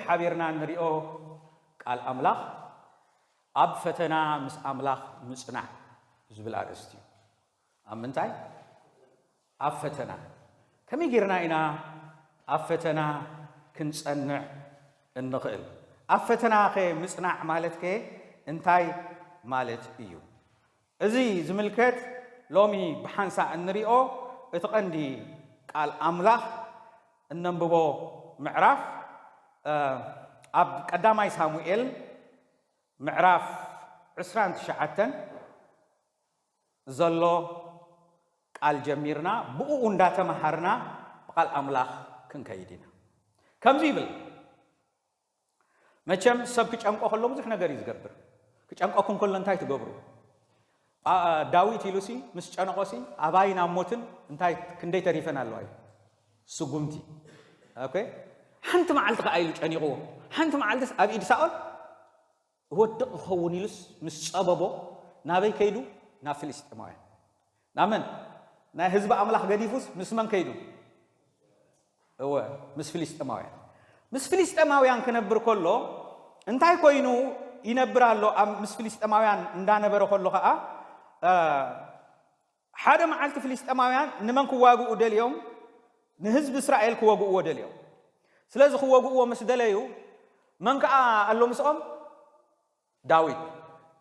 ሓቢርና እንሪኦ ቃል ኣምላኽ ኣብ ፈተና ምስ ኣምላኽ ምጽናዕ ዝብል ኣርእስቲ እዩ። ኣብ ምንታይ? ኣብ ፈተና። ከመይ ጌርና ኢና ኣብ ፈተና ክንጸንዕ እንኽእል? ኣብ ፈተና ከ ምጽናዕ ማለት ከ እንታይ ማለት እዩ? እዚ ዝምልከት ሎሚ ብሓንሳእ እንሪኦ እቲ ቀንዲ ቃል ኣምላኽ እነንብቦ ምዕራፍ፣ እ፣ ኣብ ቀዳማይ ሳሙኤል ምዕራፍ ዕስራን ትሽዓተን ዘሎ ቃል ጀሚርና ብእኡ እንዳተመሃርና ብቃል ኣምላኽ ክንከይድ ኢና። ከምዚ ይብል፣ መቸም ሰብ ክጨንቆ ከሎ ብዙሕ ነገር እዩ ዝገብር። ክጨንቀኩም ከሎ እንታይ ትገብሩ? ኣ-፣ ዳዊት ኢሉሲ ምስ ጨነቆሲ ኣባይን ኣሞትን እንታይ ክንደይ ተሪፈን ኣለዋ እዩ። ስጉምቲ። ኦኬ? ሓንቲ መዓልቲ ከኣ ኢሉ ጨኒቕዎ። ሓንቲ መዓልትስ ኣብ ኢድ ሳኦል እወድቕ ክኸውን ኢሉስ ምስ ጸበቦ ናበይ ከይዱ? ናብ ፍልስጤማውያን። ናመን? ናይ ህዝቢ ኣምላኽ ገዲፉስ ምስ መን ከይዱ? እወ፣ ምስ ፍልስጤማውያን። ምስ ፍልስጤማውያን ክነብር ከሎ እንታይ ኮይኑ ይነብር ኣሎ? ኣብ ምስ ፍልስጤማውያን እንዳነበረ ከሎ ኸኣ፣ እ፣ ሓደ መዓልቲ ፍልስጤማውያን ንመን ክዋግኡ ደልዮም? ንህዝቢ እስራኤል ክወግእዎ ደልዮም። ስለዚ ክወግእዎ ምስ ደለዩ መን ከኣ ኣሎ ምስኦም? ዳዊት።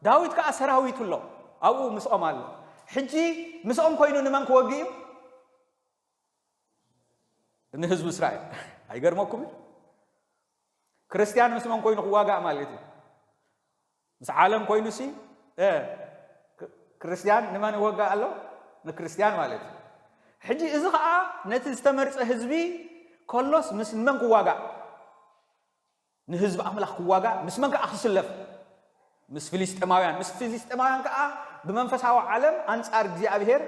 ዳዊት ከኣ ሰራዊቱ ኣሎ፣ ኣብኡ ምስኦም ኣሎ። ሕጂ ምስኦም ኮይኑ ንመን ክወግእ እዩ? ንህዝቢ እስራኤል። ኣይገርመኩም እዩ? ክርስትያን ምስ መን ኮይኑ ክዋጋእ ማለት እዩ? ምስ ዓለም ኮይኑሲ፣ እ፣ ክ-፣ ክርስትያን ንመን ይወጋእ ኣሎ? ንክርስትያን ማለት እዩ። ሕጂ እዚ ኸኣ ነቲ ዝተመርጸ ህዝቢ ከሎስ ምስ መን ክዋጋእ? ንህዝቢ ኣምላኽ ክዋጋእ ምስ መን ከኣ ክስለፍ? ምስ ፍልስጤማውያን። ምስ ፍልስጤማውያን ከኣ ብመንፈሳዊ ዓለም ኣንጻር እግዚኣብሔር፣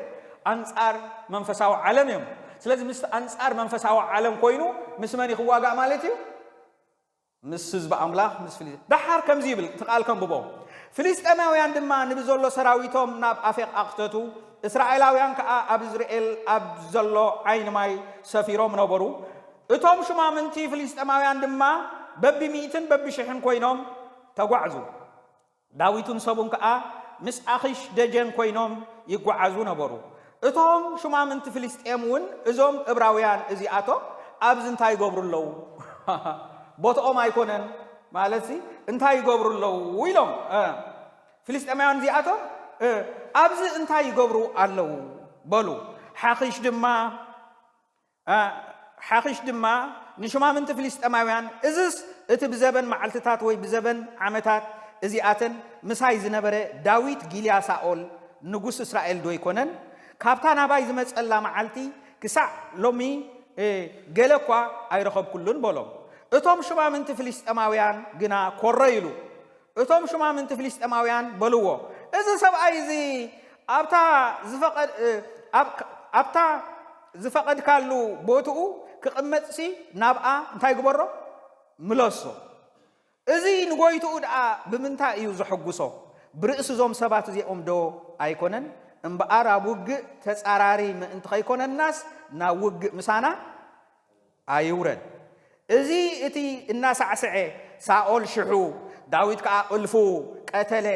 ኣንጻር መንፈሳዊ ዓለም እዮም። ስለዚ ምስ ኣንጻር መንፈሳዊ ዓለም ኮይኑ ምስ መን እዩ ክዋጋእ ማለት እዩ? ምስ ህዝቢ ኣምላኽ፣ ምስ ፍሊ-፣ ደሓር ከምዚ ይብል፣ እቲ ቃል ከንብቦ። ፍልስጤማውያን ድማ ንብዘሎ ሰራዊቶም ናብ ኣፌቅ ኣኽተቱ፣ እስራኤላውያን ከኣ ኣብ እዝራኤል ኣብ ዘሎ ዓይኒ ማይ ሰፊሮም ነበሩ። እቶም ሹማምንቲ ፍልስጤማውያን ድማ በብሚእትን በብሽሕን ኮይኖም ተጓዕዙ። ዳዊትን ሰቡን ከኣ ምስ ኣኺሽ ደጀን ኮይኖም ይጓዓዙ ነበሩ። እቶም ሹማምንቲ ፍልስጤም እውን፣ "እዞም እብራውያን እዚኣቶም ኣብዚ እንታይ ይገብሩ ኣለዉ?" ቦትኦም ኣይኮነን ማለትሲ፣ "እንታይ ይገብሩ ኣለዉ?" ኢሎም። እ፣ ፍልስጤማውያን እዚኣቶም፣ እ፣ "ኣብዚ እንታይ ይገብሩ ኣለዉ?" በሉ። ሓኺሽ ድማ ኣ፣ ሓኺሽ ድማ ንሹማምንቲ ፍልስጤማውያን፣ "እዝስ እቲ ብዘበን መዓልትታት ወይ ብዘበን ዓመታት እዚኣተን ምሳይ ዝነበረ ዳዊት ጊልያ ሳኦል ንጉስ እስራኤል ዶ ኣይኮነን? ካብታ ናባይ ዝመጸላ መዓልቲ ክሳዕ ሎሚ፣ እ፣ ገለ እኳ ኣይረኸብኩሉን" በሎም። እቶም ሹማምንቲ ፍልስጤማውያን ግና ኮረዩሉ። እቶም ሹማምንቲ ፍልስጤማውያን በልዎ፣ "እዚ ሰብኣይ እዚ ኣብታ ዝፈቐድ-፣ እ፣ ኣብ-፣ ኣብታ ዝፈቐድካሉ ቦትኡ ክቕመጥሲ ናብኣ እንታይ ግበሮ? ምለሶ። እዚ ንጎይትኡ ደኣ ብምንታይ እዩ ዘሐጉሶ? ብርእሲ እዞም ሰባት እዚኦም ዶ ኣይኮነን? እምበኣር ኣብ ውግእ ተጻራሪ ምእንቲ ከይኮነናስ ናብ ውግእ ምሳና ኣይውረድ። እዚ እቲ እናሳዕስዐ ሳኦል ሽሑ፣ ዳዊት ከኣ እልፉ ቀተለ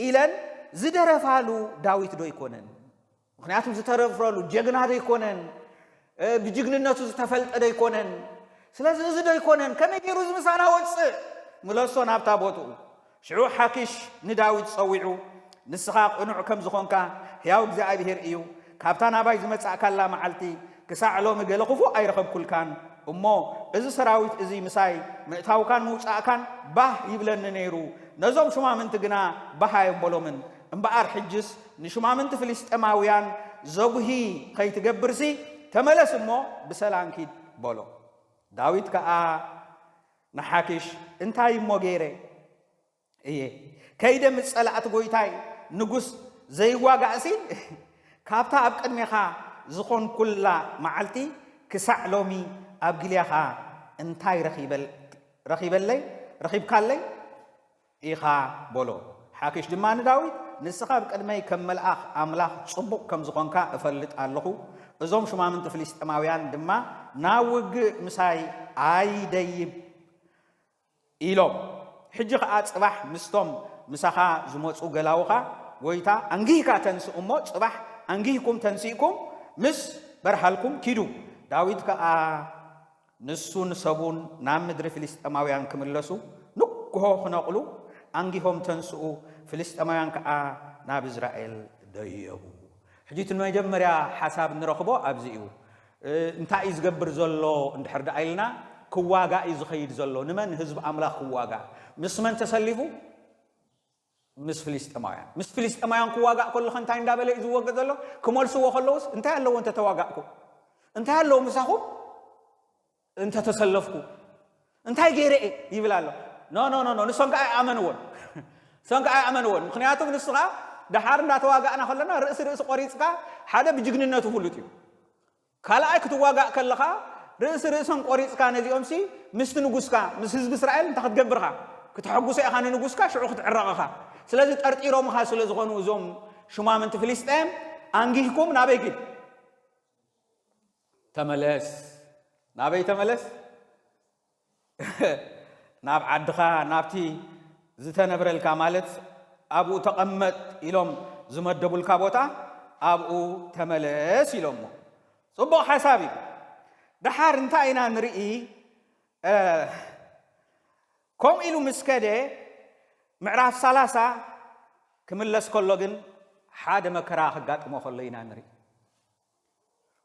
ኢለን ዝደረፋሉ ዳዊት ዶ ኣይኮነን? ምኽንያቱ ዝተረፍረሉ ጀግና ዶ ኣይኮነን? እ፣ ብጅግንነቱ ዝተፈልጠ ዶ ኣይኮነን? ስለዚ እዚ ዶ ኣይኮነን? ከመይ ገይሩ እዚ ምሳና ወጽእ? ምለሶ ናብታ ቦትኡ። ሽዑ ሓኪሽ ንዳዊት ጸዊዑ፣ "ንስኻ ቅኑዕ ከም ዝኾንካ፣ ሕያው እግዚኣብሄር እዩ፣ ካብታ ናባይ ዝመጻእካላ መዓልቲ ክሳዕ ሎሚ ገለ ክፉእ ኣይረኸብኩልካን። እሞ እዚ ሰራዊት እዚ ምሳይ ምእታውካን ምውጻእካን ባህ ይብለኒ ነይሩ፣ ነዞም ሹማምንቲ ግና ባህ ኣየንበሎምን። እምበኣር ሕጅስ ንሹማምንቲ ፍልስጤማውያን ዘጉሂ ኸይትገብርሲ፣ ተመለስ እሞ ብሰላም ኪድ" በሎ። ዳዊት ከኣ ንሓኪሽ፣ "እንታይ እሞ ገይረ እየ? ከይደ ምስ ጸላእቲ ጐይታይ ንጉስ ዘይዋጋእሲ፣ ካብታ ኣብ ቅድሜኻ ዝኾንኩላ መዓልቲ ክሳዕ ሎሚ ኣብ ጊልያኻ እንታይ ረኺበል-፣ ረኺበለይ፣ ረኺብካለይ ኢኻ?" በሎ። ሓኪሽ ድማ ንዳዊት፣ "ንስኻ ኣብ ቅድመይ ከም መልኣኽ ኣምላኽ ጽቡቕ ከም ዝኾንካ እፈልጥ ኣለኹ። እዞም ሹማምንቲ ፍልስጤማውያን ድማ ናብ ውግእ ምሳይ ኣይደይብ-፣ ኢሎም። ሕጂ ኸኣ ጽባሕ ምስቶም ምሳኻ ዝመጹ ገላውኻ፣ ጎይታ፣ ኣንጊህካ ተንስእ እሞ፣ ጽባሕ ኣንጊህኩም ተንሲእኩም ምስ በርሃልኩም ኪዱ። ዳዊት ከኣ ንሱን ሰቡን ናብ ምድሪ ፍልስጤማውያን ክምለሱ፣ ንግሆ ክነቕሉ ኣንጊሆም ተንስኡ፣ ፍልስጤማውያን ከኣ ናብ እዝራኤል ደየቡ። ሕጂ እቲ መጀመርያ ሓሳብ ንረኽቦ ኣብዚ እዩ። እ፣ እንታይ እዩ ዝገብር ዘሎ እንድሕር ደኣ ኢልና፣ ክዋጋእ እዩ ዝኸይድ ዘሎ። ንመን? ንህዝቢ ኣምላኽ ክዋጋእ። ምስ መን ተሰሊፉ? ምስ ፍልስጤማውያን። ምስ ፍልስጤማውያን ክዋጋእ ከሎ እንታይ እንዳበለ እዩ ዝወገ ዘሎ? ክመልስዎ ከለውስ እንታይ ኣለዎ እንተተዋጋእኩ? እንታይ ኣለዎ ምሳኹም እንተተሰለፍኩ? እንታይ ገይረ እየ? ይብል ኣሎ። ኖ፣ ኖ፣ ኖ፣ ኖ፣ ንሶም ከኣ ኣይኣመንዎን። ንሶም ከኣ ኣይኣመንዎን። ምኽንያቱም ንሱ ኸኣ ደሓር እንዳተዋጋእና ከለና ርእሲ ርእሲ ቆሪጽካ ሓደ ብጅግንነቱ ፍሉጥ እዩ። ካልኣይ ክትዋጋእ ከለኻ ርእሲ ርእሶም ቆሪጽካ ነዚኦምሲ ምስቲ ንጉስካ፣ ምስ ህዝቢ እስራኤል እንታይ ክትገብርኻ? ክተሐጉሶ ኢኻ ንንጉስካ፣ ሽዑ ክትዕረቕ ኢኻ። ስለዚ ጠርጢሮምኻ ስለ ዝኾኑ እዞም ሹማምንቲ ፍልስጤም ኣንጊህኩም ናበይ ኪድ? ተመለስ። ናበይ ተመለስ? ናብ ዓድኻ፣ ናብቲ ዝተነብረልካ፣ ማለት ኣብኡ ተቐመጥ ኢሎም ዝመደቡልካ ቦታ ኣብኡ ተመለስ ኢሎሞ። ጽቡቕ ሓሳብ እዩ። ደሓር እንታይ ኢና ንርኢ? እ፣ ከምኡ ኢሉ ምስ ከደ ምዕራፍ ሰላሳ ክምለስ ከሎ ግን ሓደ መከራ ክጋጥሞ ከሎ ኢና ንርኢ።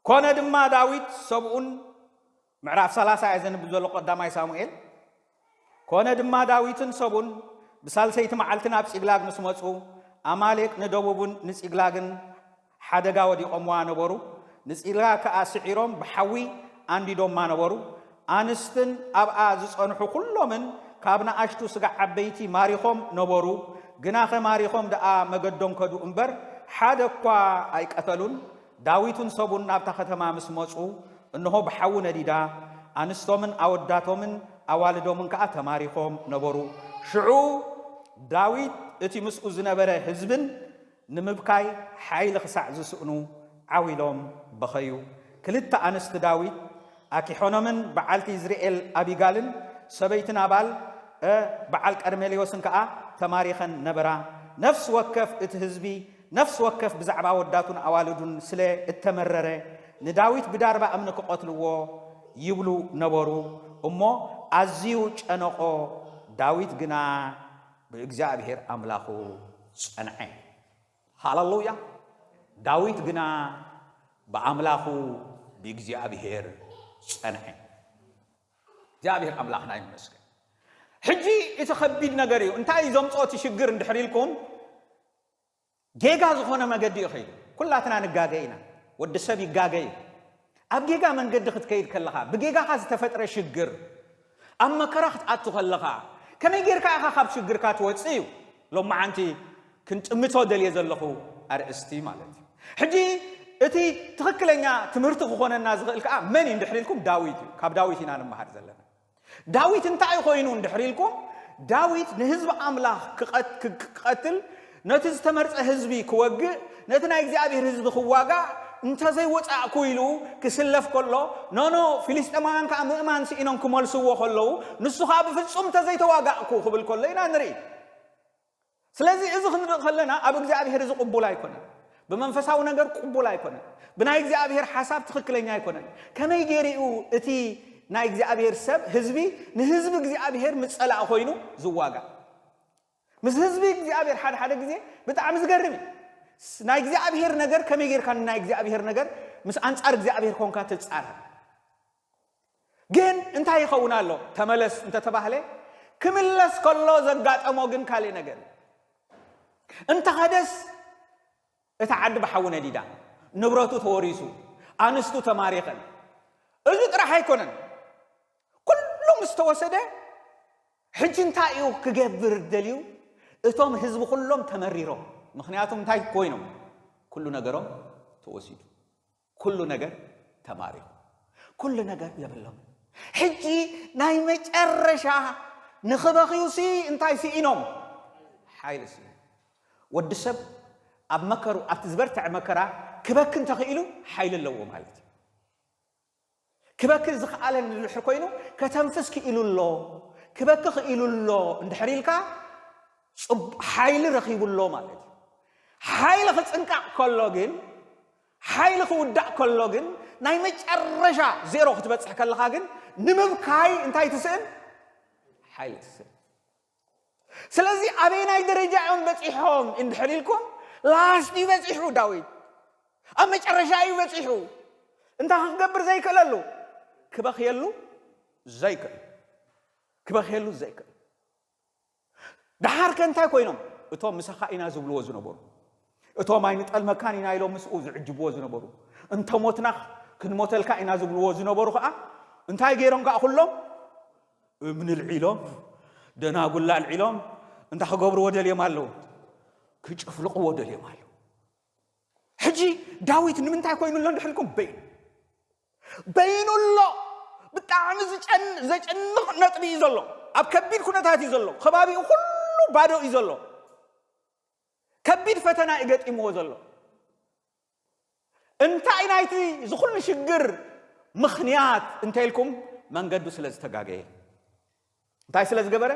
ኮነ ድማ ዳዊት ሰብኡን፣ ምዕራፍ ሰላሳ እየ ዘንብብ ዘለኹ፣ ቀዳማይ ሳሙኤል። ኮነ ድማ ዳዊትን ሰቡን ብሳልሰይቲ መዓልቲ ናብ ጺግላግ ምስ መጹ፣ ኣማሌቅ ንደቡብን ንጺግላግን ሓደጋ ወዲቖምዋ ነበሩ። ንጺግላግ ከኣ ስዒሮም ብሓዊ ኣንዲዶማ ነበሩ። ኣንስትን ኣብኣ ዝጸንሑ ኩሎምን ካብ ንኣሽቱ ስጋዕ ዓበይቲ ማሪኾም ነበሩ። ግናኸ ማሪኾም ደኣ መገዶም ከዱ እምበር፣ ሓደ እኳ ኣይቀተሉን። ዳዊትን ሰቡን ናብታ ከተማ ምስ መጹ፣ እንሆ ብሓዊ ነዲዳ፣ ኣንስቶምን ኣወዳቶምን ኣዋልዶምን ከኣ ተማሪኾም ነበሩ። ሽዑ ዳዊት እቲ ምስኡ ዝነበረ ህዝብን ንምብካይ ሓይሊ ክሳዕ ዝስእኑ ዓው ኢሎም በኸዩ። ክልተ ኣንስቲ ዳዊት፣ ኣኪሖኖምን በዓልቲ ይዝርኤል ኣቢጋልን፣ ሰበይቲ ናባል፣ እ፣ በዓል ቀርሜሌዎስን ከኣ ተማሪኸን ነበራ። ነፍሲ ወከፍ እቲ ህዝቢ፣ ነፍሲ ወከፍ ብዛዕባ ወዳቱን ኣዋልዱን ስለ እተመረረ፣ ንዳዊት ብዳርባ እምኒ ክቐትልዎ ይብሉ ነበሩ። እሞ ኣዝዩ ጨነቖ፣ ዳዊት ግና ብእግዚኣብሔር ኣምላኹ ጸንዐ። ሃሌሉያ! ዳዊት ግና ብኣምላኹ ብእግዚኣብሔር ጸንዐ። እግዚኣብሔር ኣምላኽና ይመስገን። ሕጂ እቲ ኸቢድ ነገር እዩ። እንታይ እዩ ዘምጽኦ እቲ ሽግር እንድሕር ኢልኩም፣ ጌጋ ዝኾነ መገዲ እዩ ኸይዱ። ኩላትና ንጋገ ኢና። ወዲ ሰብ ይጋገ እዩ። ኣብ ጌጋ መንገዲ ክትከይድ ከለኻ፣ ብጌጋኻ ዝተፈጥረ ሽግር፣ ኣብ መከራ ክትኣቱ ከለኻ፣ ከመይ ጌርካ ኢኻ ካብ ሽግርካ ትወጽእ እዩ ሎማዓንቲ ክንጥምቶ ደልየ ዘለኹ ኣርእስቲ ማለት እዩ። ሕጂ እቲ ትኽክለኛ ትምህርቲ ክኾነና ዝኽእል ከኣ መን እዩ እንድሕር ኢልኩም፣ ዳዊት እዩ። ካብ ዳዊት ኢና ንመሃር ዘለና። ዳዊት እንታይ ኮይኑ እንድሕር ኢልኩም፣ ዳዊት ንህዝቢ ኣምላኽ ክቐት-፣ ክ-፣ ክቐትል፣ ነቲ ዝተመርጸ ህዝቢ ክወግእ፣ ነቲ ናይ እግዚኣብሔር ህዝቢ ክዋጋእ እንተዘይወጻእኩ ኢሉ ክስለፍ ከሎ፣ ኖኖ፣ ፊልስጤማውያን ከኣ ምእማን ስኢኖም ክመልስዎ ከለዉ፣ ንሱ ከኣ ብፍጹም እንተዘይተዋጋእኩ ክብል ከሎ ኢና ንርኢ። ስለዚ እዚ ክንርኢ ከለና ኣብ እግዚኣብሔር እዚ ቅቡል ኣይኮነን። ብመንፈሳዊ ነገር ቅቡል ኣይኮነን። ብናይ እግዚኣብሔር ሓሳብ ትኽክለኛ ኣይኮነን። ከመይ ገይሩ እዩ እቲ ናይ እግዚኣብሔር ሰብ፣ ህዝቢ፣ ንህዝቢ እግዚኣብሔር ምጸላእ ኮይኑ ዝዋጋእ? ምስ ህዝቢ እግዚኣብሔር ሓደ ሓደ ግዜ ብጣዕሚ ዝገርም እዩ። ስ-፣ ናይ እግዚኣብሔር ነገር ከመይ ጌርካ ንናይ እግዚኣብሔር ነገር ምስ ኣንጻር እግዚኣብሔር ኮንካ ትጻረር? ግን እንታይ ይኸውን ኣሎ? ተመለስ እንተተባህለ፣ ክምለስ ከሎ ዘጋጠሞ ግን ካልእ ነገር እዩ። እንተኸደስ እታ ዓዲ ብሓዊ ነዲዳ፣ ንብረቱ ተወሪሱ፣ ኣንስቱ ተማሪኸን። እዚ ጥራሕ ኣይኮነን። ኩሉ ምስ ተወሰደ፣ ሕጂ እንታይ እዩ ክገብር ደልዩ? እቶም ህዝቢ ኩሎም ተመሪሮም። ምኽንያቱም እንታይ ኮይኖም? ኩሉ ነገሮም ተወሲዱ። ኩሉ ነገር ተማሪኹ። ኩሉ ነገር የብሎም። ሕጂ ናይ መጨረሻ ንኽበኽዩሲ እንታይ ስኢኖም? ሓይሊ ስኢኖም። ወዲ ሰብ ኣብ መከሩ፣ ኣብቲ ዝበርትዐ መከራ ክበኪ እንተኽኢሉ ሓይሊ ኣለዎ ማለት እዩ። ክበኪ ዝኸኣለ ንድሕር ኮይኑ ከተንፍስ ክኢሉ ኣሎ። ክበኪ ክኢሉ ኣሎ እንድሕር ኢልካ፣ ሓይሊ ረኺቡ ኣሎ ማለት እዩ። ሓይሊ ክጽንቃቕ ከሎ ግን፣ ሓይሊ ክውዳእ ከሎ ግን፣ ናይ መጨረሻ ዜሮ ክትበጽሕ ከለኻ ግን፣ ንምብካይ እንታይ ትስእን? ሓይሊ ትስእን። ስለዚ ኣበየናይ ደረጃ እዮም በጺሖም እንድሕር ኢልኩም፣ ላስት እዩ በጺሑ ዳዊት። ኣብ መጨረሻ እዩ በጺሑ። እንታይ ክገብር ዘይክእለሉ? ክበኽየሉ ዘይክእል። ክበኽየሉ ዘይክእል። ደሓር ከ እንታይ ኮይኖም? እቶም ምሳኻ ኢና ዝብልዎ ዝነበሩ፣ እቶም ኣይንጠልመካን ኢና ኢሎም ምስኡ ዝዕጅብዎ ዝነበሩ፣ እንተ ሞትና ክንሞተልካ ኢና ዝብልዎ ዝነበሩ ኸዓ እንታይ ገይሮም ከኣ ኩሎም? እምኒ ኣልዒሎም፣ ደናጉላ ኣልዒሎም እንታይ ክገብርዎ ደልዮም ኣለዉ? ክጭፍልቕዎ ደልዮም ኣለዉ። ሕጂ ዳዊት ንምንታይ ኮይኑ ኣሎ እንድሕር ኢልኩም? በይኑ በይኑ ኣሎ። ብጣዕሚ ዘጨንቕ ነጥቢ እዩ ዘሎ። ኣብ ከቢድ ኩነታት እዩ ዘሎ። ከባቢኡ ኩሉ ባዶ እዩ ዘሎ። ከቢድ ፈተና እዩ ገጢምዎ ዘሎ። እንታይ ናይቲ ዝኹሉ ሽግር ምኽንያት እንተኢልኩም? መንገዱ ስለ ዝተጋገየ። እንታይ ስለ ዝገበረ?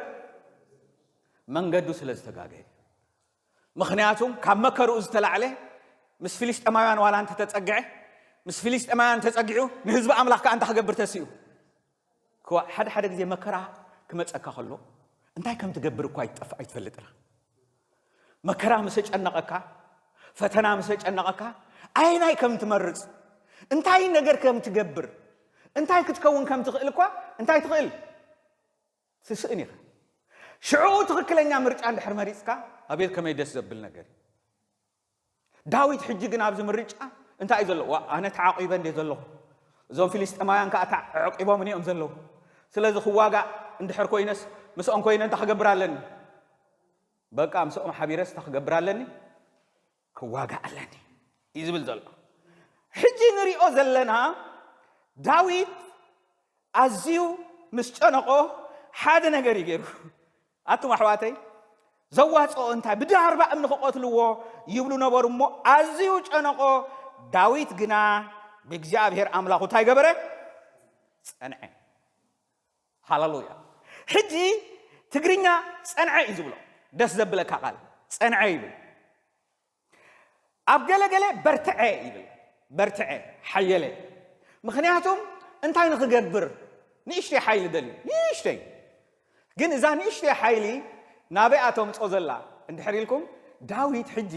መንገዱ ስለ ዝተጋገየ። ምኽንያቱም ካብ መከርኡ ዝተላዕለ ምስ ፊልስጤማውያን ዋላ እንተተጸግዐ፣ ምስ ፊልስጤማውያን ተጸጊዑ ንህዝቢ ኣምላኽ ከኣ እንታይ ክገብር ተሲኡ? ክዋ-፣ ሓደ ሓደ ግዜ መከራ ክመጸካ ከሎ እንታይ ከም ትገብር እኳ ኣይትጠፍ-፣ ኣይትፈልጥን። መከራ ምስ ኣጨነቐካ፣ ፈተና ምስ ኣጨነቐካ፣ ኣየናይ ከም ትመርጽ፣ እንታይ ነገር ከም ትገብር፣ እንታይ ክትከውን ከም ትኽእል እኳ እንታይ ትኽእል? ትስእን ኢኻ። ሽዑ ትኽክለኛ ምርጫ እንድሕር መሪጽካ፣ ኣቤት ከመይ ደስ ዘብል ነገር እዩ። ዳዊት ሕጂ ግን ኣብዚ ምርጫ እንታይ እዩ ዘለዎ? ኣነ ተዓቂበ እንዴ ዘለኹ፣ እዞም ፊልስጤማውያን ከኣ ተዓቂቦም እዮም ዘለዉ። ስለዚ ክዋጋእ እንድሕር ኮይነስ፣ ምስኦም ኮይነ እንታይ ክገብር ኣለኒ? በቃ ምስኦም ሓቢረስ እንታይ ክገብር ኣለኒ? ክዋጋእ ኣለኒ እዩ ዝብል ዘሎ። ሕጂ ንሪኦ ዘለና ዳዊት ኣዝዩ ምስ ጨነቆ ሓደ ነገር እዩ ገይሩ። ኣቱም ኣሕዋተይ፣ ዘዋፅኦ እንታይ? ብዳርባ እምኒ ክቐትልዎ ይብሉ ነበሩ እሞ ኣዝዩ ጨነቆ። ዳዊት ግና ብእግዚኣብሔር ኣምላኹ እንታይ ገበረ? ጸንዐ። ሃሌሉያ። ሕጂ ትግርኛ ጸንዐ እዩ ዝብሎ። ደስ ዘብለካ ቃል ጸንዐ ይብል። ኣብ ገለገለ በርትዐ ይብል። በርትዐ፣ ሓየለ። ምኽንያቱም እንታይ ንኽገብር? ንእሽተይ ሓይሊ ደልዩ። ንእሽተይ። ግን እዛ ንእሽተይ ሓይሊ ናበይ ኣተምጾ ዘላ እንድሕር ኢልኩም፣ ዳዊት ሕጂ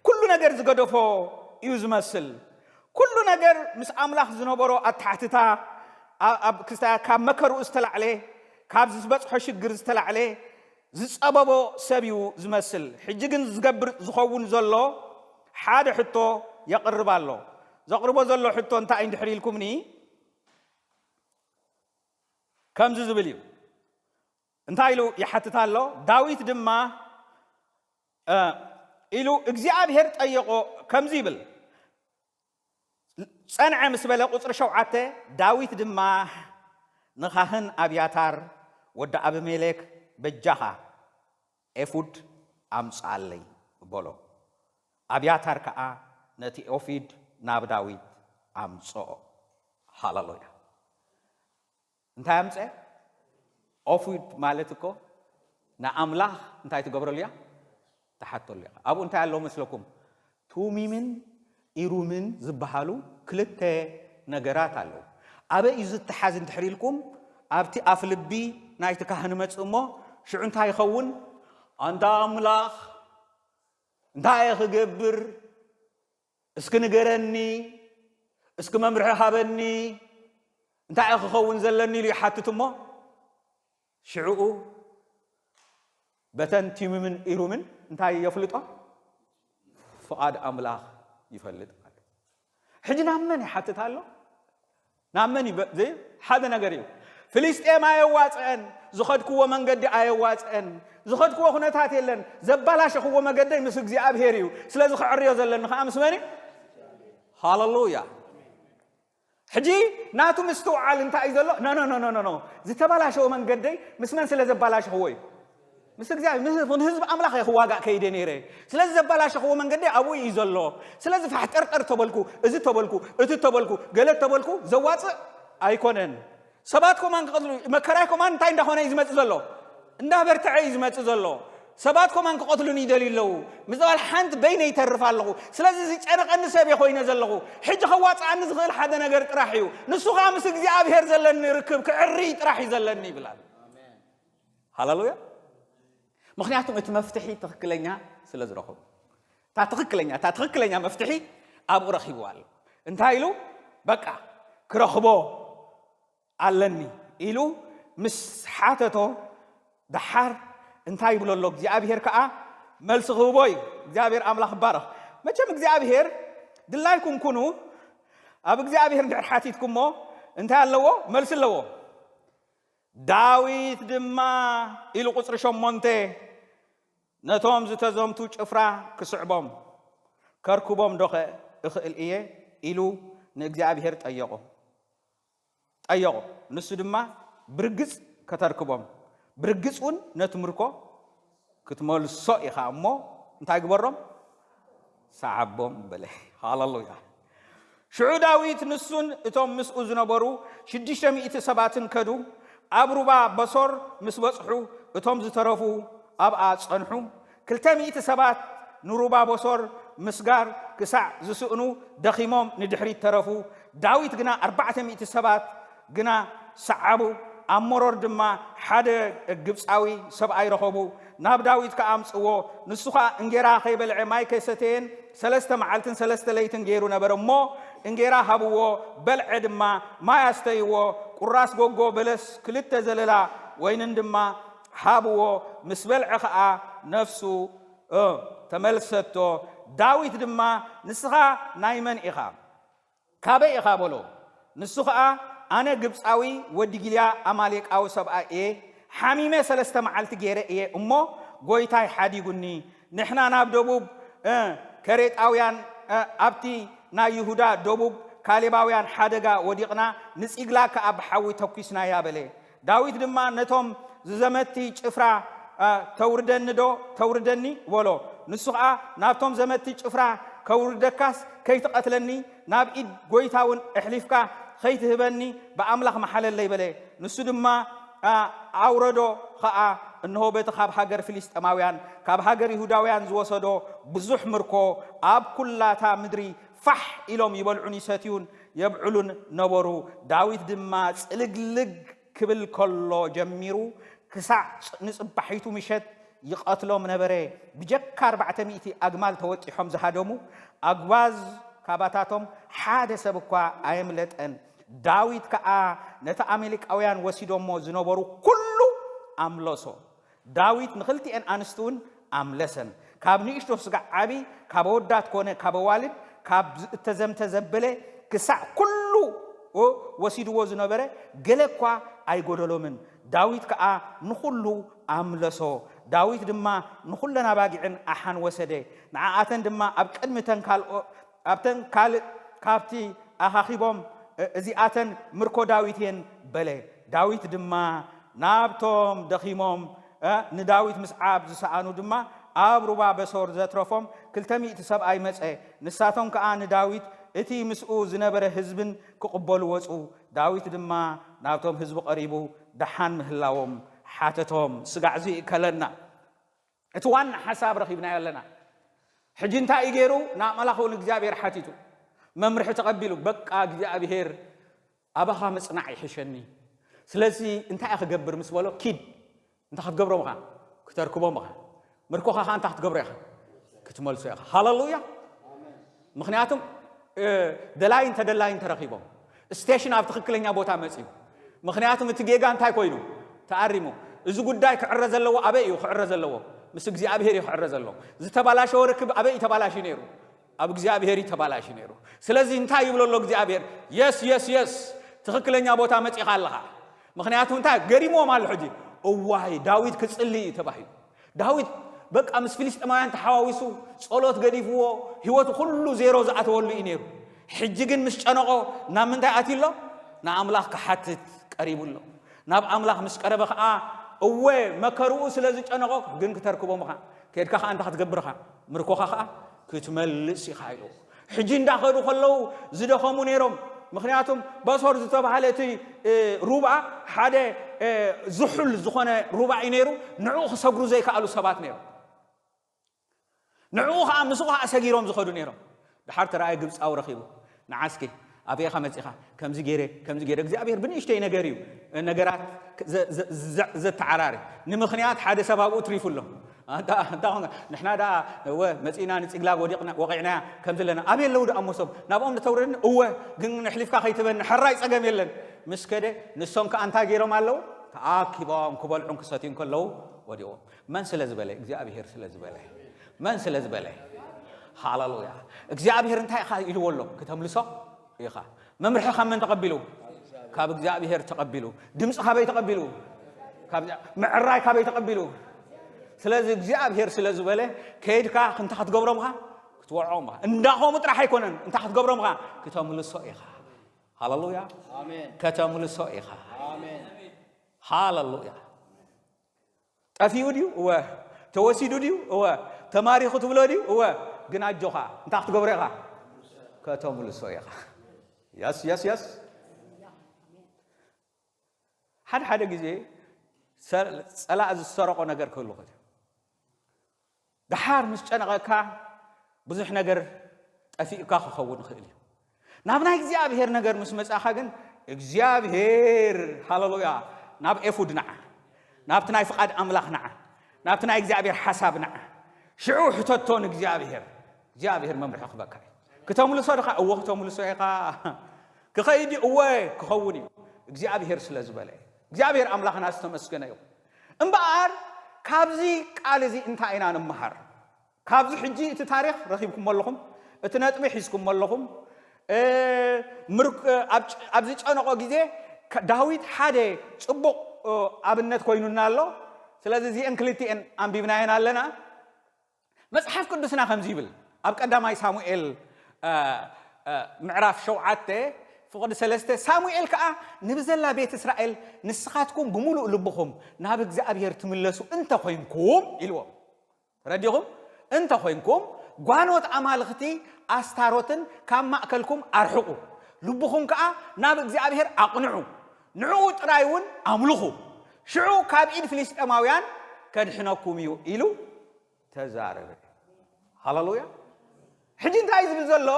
ኩሉ ነገር ዝገደፎ እዩ ዝመስል። ኩሉ ነገር ምስ ኣምላኽ ዝነበሮ ኣተሓትታ፣ ኣ-፣ ኣብ ክስታ-፣ ካብ መከርኡ ዝተላዕለ፣ ካብ ዝበጽሖ ሽግር ዝተላዕለ ዝጸበቦ ሰብ እዩ ዝመስል። ሕጂ ግን ዝገብር ዝኸውን ዘሎ ሓደ ሕቶ የቕርብ ኣሎ። ዘቕርቦ ዘሎ ሕቶ እንታይ እንድሕር ኢልኩምኒ፣ ከምዚ ዝብል እዩ። እንታይ ኢሉ ይሓትት ኣሎ? ዳዊት ድማ፣ እ፣ ኢሉ እግዚኣብሔር ጠየቖ፣ ከምዚ ይብል፣ ጸንዐ ምስ በለ፣ ቁጽሪ ሸውዓተ፣ ዳዊት ድማ ንኻህን ኣብያታር ወዲ ኣቢሜሌክ፣ በጃኻ ኤፉድ ኣምጽኣለይ በሎ። ኣብያታር ከኣ ነቲ ኤፉድ ናብ ዳዊት ኣምጽኦ። ሃሌሉያ። እንታይ ኣምጸ? ኤፉድ ማለት እኮ ንኣምላኽ እንታይ ትገብረሉ እያ? ትሓተሉ እያ። ኣብኡ እንታይ ኣለዉ መስለኩም? ቱሚምን ኢሩምን ዝበሃሉ ክልተ ነገራት ኣለዉ። ኣበይ እዩ ዝተሓዝ እንድሕር ኢልኩም፣ ኣብቲ ኣፍ ልቢ ናይቲ ካህን መጽእ እሞ፣ ሽዑ እንታይ ይኸውን? ኣንታ ኣምላኽ፣ እንታይ እየ ክገብር? እስኪ ንገረኒ፣ እስኪ መምርሒ ሃበኒ፣ እንታይ እየ ክኸውን ዘለኒ ኢሉ ይሓትት እሞ፣ ሽዕኡ በተን ቲሚምን ኢሩምን እንታይ የፍልጦ? ፍቓድ ኣምላኽ ይፈልጥ ኣሎ። ሕጂ ናብ መን ይሓትት ኣሎ? ናብ መን እዩ በ-፣ ዘይ-፣ ሓደ ነገር እዩ። ፍልስጤም ኣየዋጽአን፣ ዝኸድክዎ መንገዲ ኣየዋጽአን፣ ዝኸድክዎ ኩነታት የለን፣ ዘባላሸኽዎ መገደይ ምስ እግዚኣብሔር እዩ። ስለዚ ክዕርዮ ዘለኒ ኸዓ ምስ መን እዩ? ሃሌሉያ። ሕጂ ናቱ ምስትውዓል እንታይ እዩ ዘሎ? ኖ፣ ኖ፣ ኖ፣ ኖ፣ ኖ፣ ኖ። ዝተባላሸወ መንገደይ ምስ መን ስለ ዘባላሸኽዎ እዩ? ምስ እግዚኣብሔር፣ ምስ፣ ንህዝቢ ኣምላኽ እየ ክዋጋእ ከይደ ነይረ። ስለዚ ዘባላሸኽዎ መንገደይ ኣብኡ እዩ ዘሎ። ስለዚ ፋሕጠርጠር ተበልኩ፣ እዚ ተበልኩ፣ እቲ ተበልኩ፣ ገለ ተበልኩ፣ ዘዋጽእ ኣይኮነን። ሰባት ኮማን ክቐትሉ፣ መከራይ ኮማን እንታይ እንዳኾነ እዩ ዝመጽእ ዘሎ? እንዳበርትዐ እዩ ዝመጽእ ዘሎ። ሰባት ኮማን ክቐትሉን ይደልዩ ኣለዉ። ምስ በል ሓንቲ በይነ ይተርፍ ኣለኹ። ስለዚ ዝጨነቐኒ ሰብ እየ ኮይነ ዘለኹ። ሕጂ ከዋጽኣኒ ዝኽእል ሓደ ነገር ጥራሕ እዩ። ንሱ ኸኣ ምስ እግዚኣብሔር ዘለኒ ርክብ ክዕሪ ጥራሕ እዩ ዘለኒ ይብላል። ሃሌሉያ። ምኽንያቱም እቲ መፍትሒ ትኽክለኛ ስለ ዝረኸቡ። እታ ትኽክለኛ፣ እታ ትኽክለኛ መፍትሒ ኣብኡ ረኺብዋ ኣሎ። እንታይ ኢሉ? በቃ ክረኽቦ ኣለኒ ኢሉ ምስ ሓተቶ ደሓር እንታይ ይብሎ ኣሎ? እግዚኣብሔር ከኣ መልሲ ክህቦ እዩ። እግዚኣብሔር ኣምላኽ ይባረኽ። መቸም እግዚኣብሔር ድላይኩም ኩኑ፣ ኣብ እግዚኣብሔር እንድሕር ሓቲትኩሞ እንታይ ኣለዎ? መልሲ ኣለዎ። ዳዊት ድማ ኢሉ ቁጽሪ ሸሞንተ ነቶም ዝተዘምቱ ጭፍራ ክስዕቦም ከርክቦም ዶኸ እኽእል እየ ኢሉ ንእግዚኣብሔር ጠየቖ። ጠየቖ። ንሱ ድማ ብርግጽ ከተርክቦም፣ ብርግጽ እውን ነቲ ምርኮ ክትመልሶ ኢኻ እሞ እንታይ ግበሮም? ሰዓቦም በለ። ሃሌሉያ። ሽዑ ዳዊት ንሱን እቶም ምስኡ ዝነበሩ ሽዱሽተ ሚእቲ ሰባትን ከዱ። ኣብ ሩባ በሶር ምስ በጽሑ እቶም ዝተረፉ ኣብኣ ጸንሑ። ክልተ ሚእቲ ሰባት ንሩባ በሶር ምስጋር ክሳዕ ዝስእኑ ደኺሞም ንድሕሪት ተረፉ። ዳዊት ግና ኣርባዕተ ሚእቲ ሰባት ግና ሰዓቡ። ኣብ መሮር ድማ ሓደ ግብጻዊ ሰብኣይ ረኸቡ። ናብ ዳዊት ከኣ ኣምጽዎ። ንሱ ኸኣ እንጌራ ከይበልዐ ማይ ከይሰተየን ሰለስተ መዓልትን ሰለስተ ለይትን ገይሩ ነበረ እሞ እንጌራ ሃብዎ፣ በልዐ ድማ፣ ማይ ኣስተይዎ። ቁራስ ጎጎ በለስ ክልተ ዘለላ ወይንን ድማ ሃብዎ። ምስ በልዐ ኸኣ ነፍሱ እ፣ ተመልሰቶ። ዳዊት ድማ ንስኻ ናይ መን ኢኻ? ካበይ ኢኻ በሎ። ንሱ ኸኣ ኣነ ግብጻዊ ወዲ ጊልያ ኣማሌቃዊ ሰብኣይ እየ። ሓሚመ ሰለስተ መዓልቲ ገይረ እየ እሞ ጐይታይ ሓዲጉኒ። ንሕና ናብ ደቡብ እ፣ ከሬጣውያን እ፣ ኣብቲ ናይ ይሁዳ ደቡብ ካሌባውያን ሓደጋ ወዲቕና፣ ንጺግላግ ከኣ ብሓዊ ተኲስናያ በለ። ዳዊት ድማ ነቶም ዝዘመቲ ጭፍራ እ፣ ተውርደኒ ዶ ተውርደኒ በሎ። ንሱ ኸኣ ናብቶም ዘመቲ ጭፍራ ከውርደካስ ከይትቐትለኒ ናብ ኢድ ጐይታ እውን ኣሕሊፍካ ኸይትህበኒ ብኣምላኽ መሓለለይ በለ። ንሱ ድማ ኣውረዶ ኸኣ። እንሆ በቲ ካብ ሃገር ፍልስጥኤማውያን ካብ ሃገር ይሁዳውያን ዝወሰዶ ብዙሕ ምርኮ ኣብ ኵላታ ምድሪ ፋሕ ኢሎም ይበልዑን ይሰትዩን የብዕሉን ነበሩ። ዳዊት ድማ ጽልግልግ ክብል ከሎ ጀሚሩ ክሳዕ ንጽባሒቱ ምሸት ይቐትሎም ነበረ። ብጀካ ኣርባዕተ ሚእቲ ኣግማል ተወጢሖም ዝሃደሙ ኣግባዝ ካባታቶም ሓደ ሰብ እኳ ኣየምለጠን። ዳዊት ከኣ ነቲ ኣማሌቃውያን ወሲዶሞ ዝነበሩ ኩሉ ኣምለሶ። ዳዊት ንኽልቲኤን ኣንስቲ እውን ኣምለሰን። ካብ ንእሽቶ ስጋዕ ዓቢ፣ ካብ ኣወዳት ኮነ ካብ ኣዋልድ፣ ካብ እተዘምተ ዘበለ ክሳዕ ኩሉ ወሲድዎ ዝነበረ ገለ እኳ ኣይጎደሎምን። ዳዊት ከኣ ንኹሉ ኣምለሶ። ዳዊት ድማ ንኹለን ኣባጊዕን ኣሓን ወሰደ። ንዓኣተን ድማ ኣብ ቅድሚ እተን ካልኦ ኣብተን ካልእ ካብቲ ኣኻኺቦም፣ "እዚኣተን ምርኮ ዳዊት እየን" በለ። ዳዊት ድማ ናብቶም ደኺሞም፣ እ፣ ንዳዊት ምስዓብ ዝሰኣኑ ድማ ኣብ ሩባ በሶር ዘትረፎም ክልተ ሚእቲ ሰብኣይ መጸ። ንሳቶም ከኣ ንዳዊት እቲ ምስኡ ዝነበረ ህዝብን ክቕበሉ ወጹ። ዳዊት ድማ ናብቶም ህዝቢ ቀሪቡ ደሓን ምህላዎም ሓተቶም። ስጋዕ እዚ ይእከለና። እቲ ዋና ሓሳብ ረኺብናዮ ኣለና። ሕጂ እንታይ እዩ ገይሩ? ንኣምላኹ ንእግዚኣብሔር ሓቲቱ፣ መምርሒ ተቐቢሉ፣ "በቃ እግዚኣብሔር ኣባኻ ምጽናዕ ይሕሸኒ። ስለዚ እንታይ እየ ክገብር?" ምስ በሎ፣ "ኪድ፣ እንታይ ክትገብሮም ኢኻ? ክተርክቦም ኢኻ። ምርኮኻ ኸኣ እንታይ ክትገብሮ ኢኻ? ክትመልሶ ኢኻ።" ሃለሉያ! ምኽንያቱም፣ እ፣ ደላይን ተደላይን ተረኺቦም። ስቴሽን ኣብ ትኽክለኛ ቦታ መጺኡ። ምኽንያቱም እቲ ጌጋ እንታይ ኮይኑ? ተኣሪሙ። እዚ ጉዳይ ክዕረ ዘለዎ ኣበይ እዩ ክዕረ ዘለዎ? ምስ እግዚኣብሔር እዩ ክዕረ ዘለዎ። ዝተባላሸወ ርክብ ኣበይ እዩ ተባላሽዩ ነይሩ? ኣብ እግዚኣብሔር እዩ ተባላሽዩ ነይሩ። ስለዚ እንታይ ይብሎ ኣሎ እግዚኣብሔር? የስ፣ የስ፣ የስ፣ ትኽክለኛ ቦታ መጺኻ ኣለኻ። ምኽንያቱ እንታይ? ገሪምዎም ኣሎ ሕጂ። እዋይ፣ ዳዊት ክጽሊ እዩ ተባሂሉ። ዳዊት በቃ ምስ ፍልስጤማውያን ተሓዋዊሱ፣ ጸሎት ገዲፍዎ፣ ህይወቱ ኩሉ ዜሮ ዝኣተወሉ እዩ ነይሩ። ሕጂ ግን ምስ ጨነቖ ናብ ምንታይ ኣትዩ ኣሎ? ንኣምላኽ ክሓትት ቀሪቡ ኣሎ። ናብ ኣምላኽ ምስ ቀረበ ኸኣ፣ እወ፣ መከርኡ ስለ ዝጨነቖ፣ ግን ክተርክቦም ኢኻ። ኬድካ ኸኣ እንታይ ክትገብር ኢኻ? ምርኮኻ ኸኣ ክትመልስ ኢኻ ኢልዎ። ሕጂ እንዳኸዱ ከለዉ ዝደኸሙ ነይሮም። ምኽንያቱም በሶር ዝተባህለ እቲ እ፣ ሩባ ሓደ እ፣ ዝሑል ዝኾነ ሩባ እዩ ነይሩ። ንዕኡ ክሰግሩ ዘይከኣሉ ሰባት ነይሩ። ንዕኡ ከዓ ምስኡ ከዓ ሰጊሮም ዝኸዱ ነይሮም። ድሓር ተረኣየ ግብፃዊ ረኺቡ፣ ንዓስኪ ኣበይ ኢኻ መፂኻ? ከምዚ ገይረ ከምዚ ገይረ እግዚኣብሔር ብንእሽተይ ነገር እዩ ነገራት ዘ- ዘ- ዘ- ዘተዓራሪ። ንምኽንያት ሓደ ሰብ ኣብኡ ትሪፉ ኣሎ። ኣንታ ኣንታ ኾንካ ንሕና ደኣ እወ መፂእና ንፅግላግ ወዲቕና ወቂዕናያ ከም ዘለና ኣበይ ኣለዉ ደኣ እሞ ሰብ ናብኦም ንተውረድኒ እወ ግን ንሕሊፍካ ከይትበኒ ሕራይ ፀገም የለን። ምስ ከደ ንሶም ከዓ እንታይ ገይሮም ኣለዉ? ተኣኪቦም ክበልዑን ክሰትዩን ከለዉ ወዲቑ። መን ስለ ዝበለ? እግዚኣብሔር ስለ ዝበለ። መን ስለ ዝበለ? ሃሌሉያ። እግዚኣብሔር እንታይ ኢኻ ኢልዎ ኣሎ? ክተምልሶ ኢኻ። መምርሒ ካብ መን ተቐቢሉ? ካብ እግዚኣብሔር ተቐቢሉ። ድምፂ ካበይ ተቐቢሉ? ካብ ምዕራይ ካበይ ተቐቢሉ? ስለዚ እግዚኣብሔር ስለ ዝበለ ከይድካ እንታይ ክትገብሮም ኢኻ? ክትወዕዖም ኢኻ። እንዳኸሙ ጥራሕ ኣይኮነን እንታይ ክትገብሮም ኢኻ? ክተምልሶ ኢኻ። ሃሌሉያ። ኣሜን ከተምልሶ ኢኻ። ኣሜን ሃሌሉያ። ጠፊኡ ድዩ? እወ። ተወሲዱ ድዩ? እወ። ተማሪኹ ትብሎ ድዩ? እወ። ግን ኣጆኻ እንታይ ክትገብሮ ኢኻ? ከተምልሶ ኢኻ። የስ የስ የስ። ሓደ ሓደ ግዜ ሰ- ጸላእ ዝሰረቆ ነገር ክህሉ ይኽእል እዩ። ደሓር ምስ ጨነቐካ ብዙሕ ነገር ጠፊእካ ክኸውን ይኽእል እዩ። ናብ ናይ እግዚኣብሔር ነገር ምስ መጻኻ ግን እግዚኣብሔር ሃሌሉያ ናብ ኤፉድ ንዓ፣ ናብቲ ናይ ፍቓድ ኣምላኽ ንዓ፣ ናብቲ ናይ እግዚኣብሔር ሓሳብ ንዓ። ሽዑ ሕተቶ ንእግዚኣብሔር። እግዚኣብሔር መምርሒ ክበካ እዩ። ክተምልሶ ድኻ? እዎ ክተምልሶ ኢኻ። ክኸይድ እዩ? እወ ክኸውን እዩ። እግዚኣብሔር ስለ ዝበለ እግዚኣብሔር ኣምላኽና ዝተመስገነ ይኹን። እምበኣር ካብዚ ቃል እዚ እንታይ ኢና ንመሃር? ካብዚ ሕጂ እቲ ታሪኽ ረኺብኩሞ ኣለኹም፣ እቲ ነጥቢ ሒዝኩሞ ኣለኹም። እ፣ ምርክ- ኣብ ጭ- ኣብ ዝጨነቆ ግዜ ከ- ዳዊት ሓደ ጽቡቕ እ፣ ኣብነት ኮይኑና ኣሎ። ስለዚ እዚአን ክልቲኤን ኣንቢብናየን ኣለና። መጽሓፍ ቅዱስና ከምዚ ይብል ኣብ ቀዳማይ ሳሙኤል እ፣ እ፣ ምዕራፍ ሸውዓተ ፍቕዲ ሰለስተ ሳሙኤል ከኣ ንብዘላ ቤት እስራኤል ንስኻትኩም ብምሉእ ልብኹም ናብ እግዚኣብሔር ትምለሱ እንተ ኮይንኩም ኢልዎም። ተረዲኹም? እንተ ኾይንኩም ጓኖት ኣማልኽቲ ኣስታሮትን ካብ ማእከልኩም ኣርሕቑ፣ ልብኹም ከኣ ናብ እግዚኣብሔር ኣቕንዑ፣ ንዕኡ ጥራይ እውን ኣምልኹ፣ ሽዑ ካብ ኢድ ፍልስጤማውያን ከድሕነኩም እዩ ኢሉ ተዛረበ። ሃሌሉያ። ሕጂ እንታይ እዩ ዝብል ዘሎ?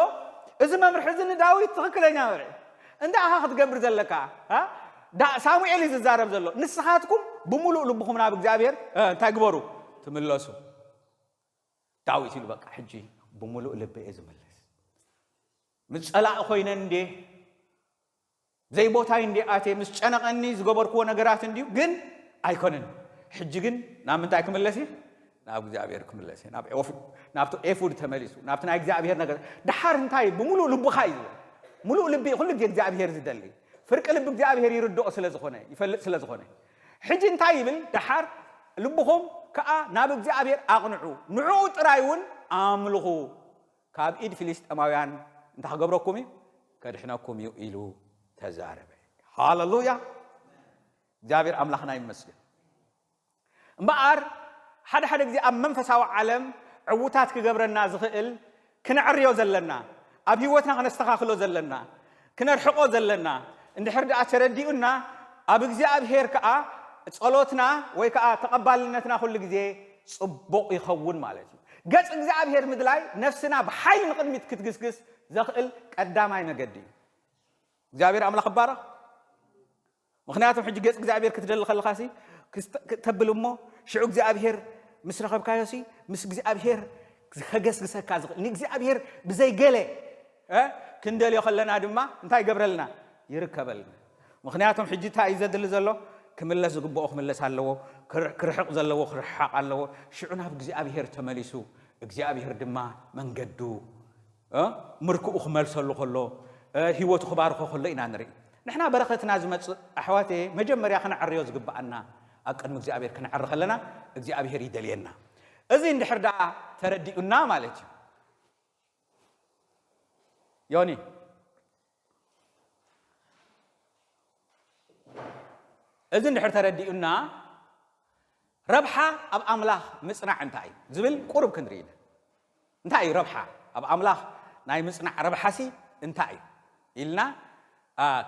እዚ መምርሒ እዚ ንዳዊት ትኽክለኛ መምርሒ እንታይ ኢኻ ክትገብር ዘለካ? እ? ዳ- ሳሙኤል እዩ ዝዛረብ ዘሎ። ንስኻትኩም ብምሉእ ልብኹም ናብ እግዚኣብሔር እ፣ እንታይ ግበሩ? ትምለሱ። ዳዊት ኢሉ በቃ ሕጂ ብምሉእ ልቢ እየ ዝምለስ። ምስ ጸላእ ኮይነ እንዴ ዘይቦታይ እንዴ ኣትየ ምስ ጨነቐኒ ዝገበርክዎ ነገራት እንድዩ ግን ኣይኮነን። ሕጂ ግን ናብ ምንታይ ክምለስ እየ? ናብ እግዚኣብሔር ክምለስ እየ። ናብ ኤፉድ ናብቲ ኤፉድ ተመሊሱ ናብቲ ናይ እግዚኣብሔር ነገር። ደሓር እንታይ ብምሉእ ልብኻ እዩ ዝብል። ምሉእ ልቢ ኩሉ ግዜ እግዚኣብሔር ዝደሊ ፍርቂ ልቢ እግዚኣብሔር ይርድኦ ስለ ዝኾነ ይፈልጥ ስለ ዝኾነ ሕጂ እንታይ ይብል ደሓር? ልብኹም ከኣ ናብ እግዚኣብሔር ኣቕንዑ፣ ንዕኡ ጥራይ እውን ኣምልኹ፣ ካብ ኢድ ፍልስጤማውያን እንታይ ክገብረኩም እዩ? ከድሕነኩም እዩ ኢሉ ተዛረበ። ሃሌሉያ። እግዚኣብሔር ኣምላኽና ይመስገን። እምበኣር ሓደ ሓደ ግዜ ኣብ መንፈሳዊ ዓለም ዕውታት ክገብረና ዝኽእል ክነዕርዮ ዘለና ኣብ ህይወትና ክነስተኻኽሎ ዘለና ክነርሕቆ ዘለና እንድሕር ደኣ ተረዲኡና ኣብ እግዚኣብሔር ከኣ ጸሎትና ወይ ከኣ ተቐባልነትና ኩሉ ግዜ ጽቡቕ ይኸውን ማለት እዩ። ገጽ እግዚኣብሔር ምድላይ ነፍስና ብሓይሊ ንቕድሚት ክትግስግስ ዘኽእል ቀዳማይ መገዲ እዩ። እግዚኣብሔር ኣምላኽ ይባረኽ። ምኽንያቱም ሕጂ ገጽ እግዚኣብሔር ክትደሊ ከለኻሲ ክስተ- ክተብል እሞ ሽዑ እግዚኣብሔር ምስ ረኸብካዮሲ ምስ እግዚኣብሔር ከገስግሰካ ዝኽእል ንእግዚኣብሔር ብዘይገለ እ፣ ክንደልዮ ከለና ድማ እንታይ ይገብረልና? ይርከበልና። ምኽንያቱም ሕጂ እንታይ እዩ ዘድሊ ዘሎ? ክምለስ ዝግብኦ ክምለስ ኣለዎ፣ ክር- ክርሕቕ ዘለዎ ክርሓቕ ኣለዎ። ሽዑ ናብ እግዚኣብሔር ተመሊሱ እግዚኣብሔር ድማ መንገዱ እ፣ ምርክኡ ክመልሰሉ ከሎ እ፣ ህይወቱ ክባርኮ ከሎ ኢና ንርኢ። ንሕና በረኸትና ዝመጽእ ኣሕዋተየ መጀመርያ ክነዕርዮ ዝግብኣና ኣብ ቅድሚ እግዚኣብሔር ክነዕሪ ከለና እግዚኣብሔር ይደልየና። እዚ እንድሕር ደኣ ተረዲኡና ማለት እዩ። ዮኒ እዚ እንድሕር ተረዲኡና ረብሓ ኣብ ኣምላኽ ምጽናዕ እንታይ እዩ ዝብል ቁሩብ ክንርኢ ኢና። እንታይ እዩ ረብሓ ኣብ ኣምላኽ ናይ ምጽናዕ ረብሓሲ እንታይ እዩ ኢልና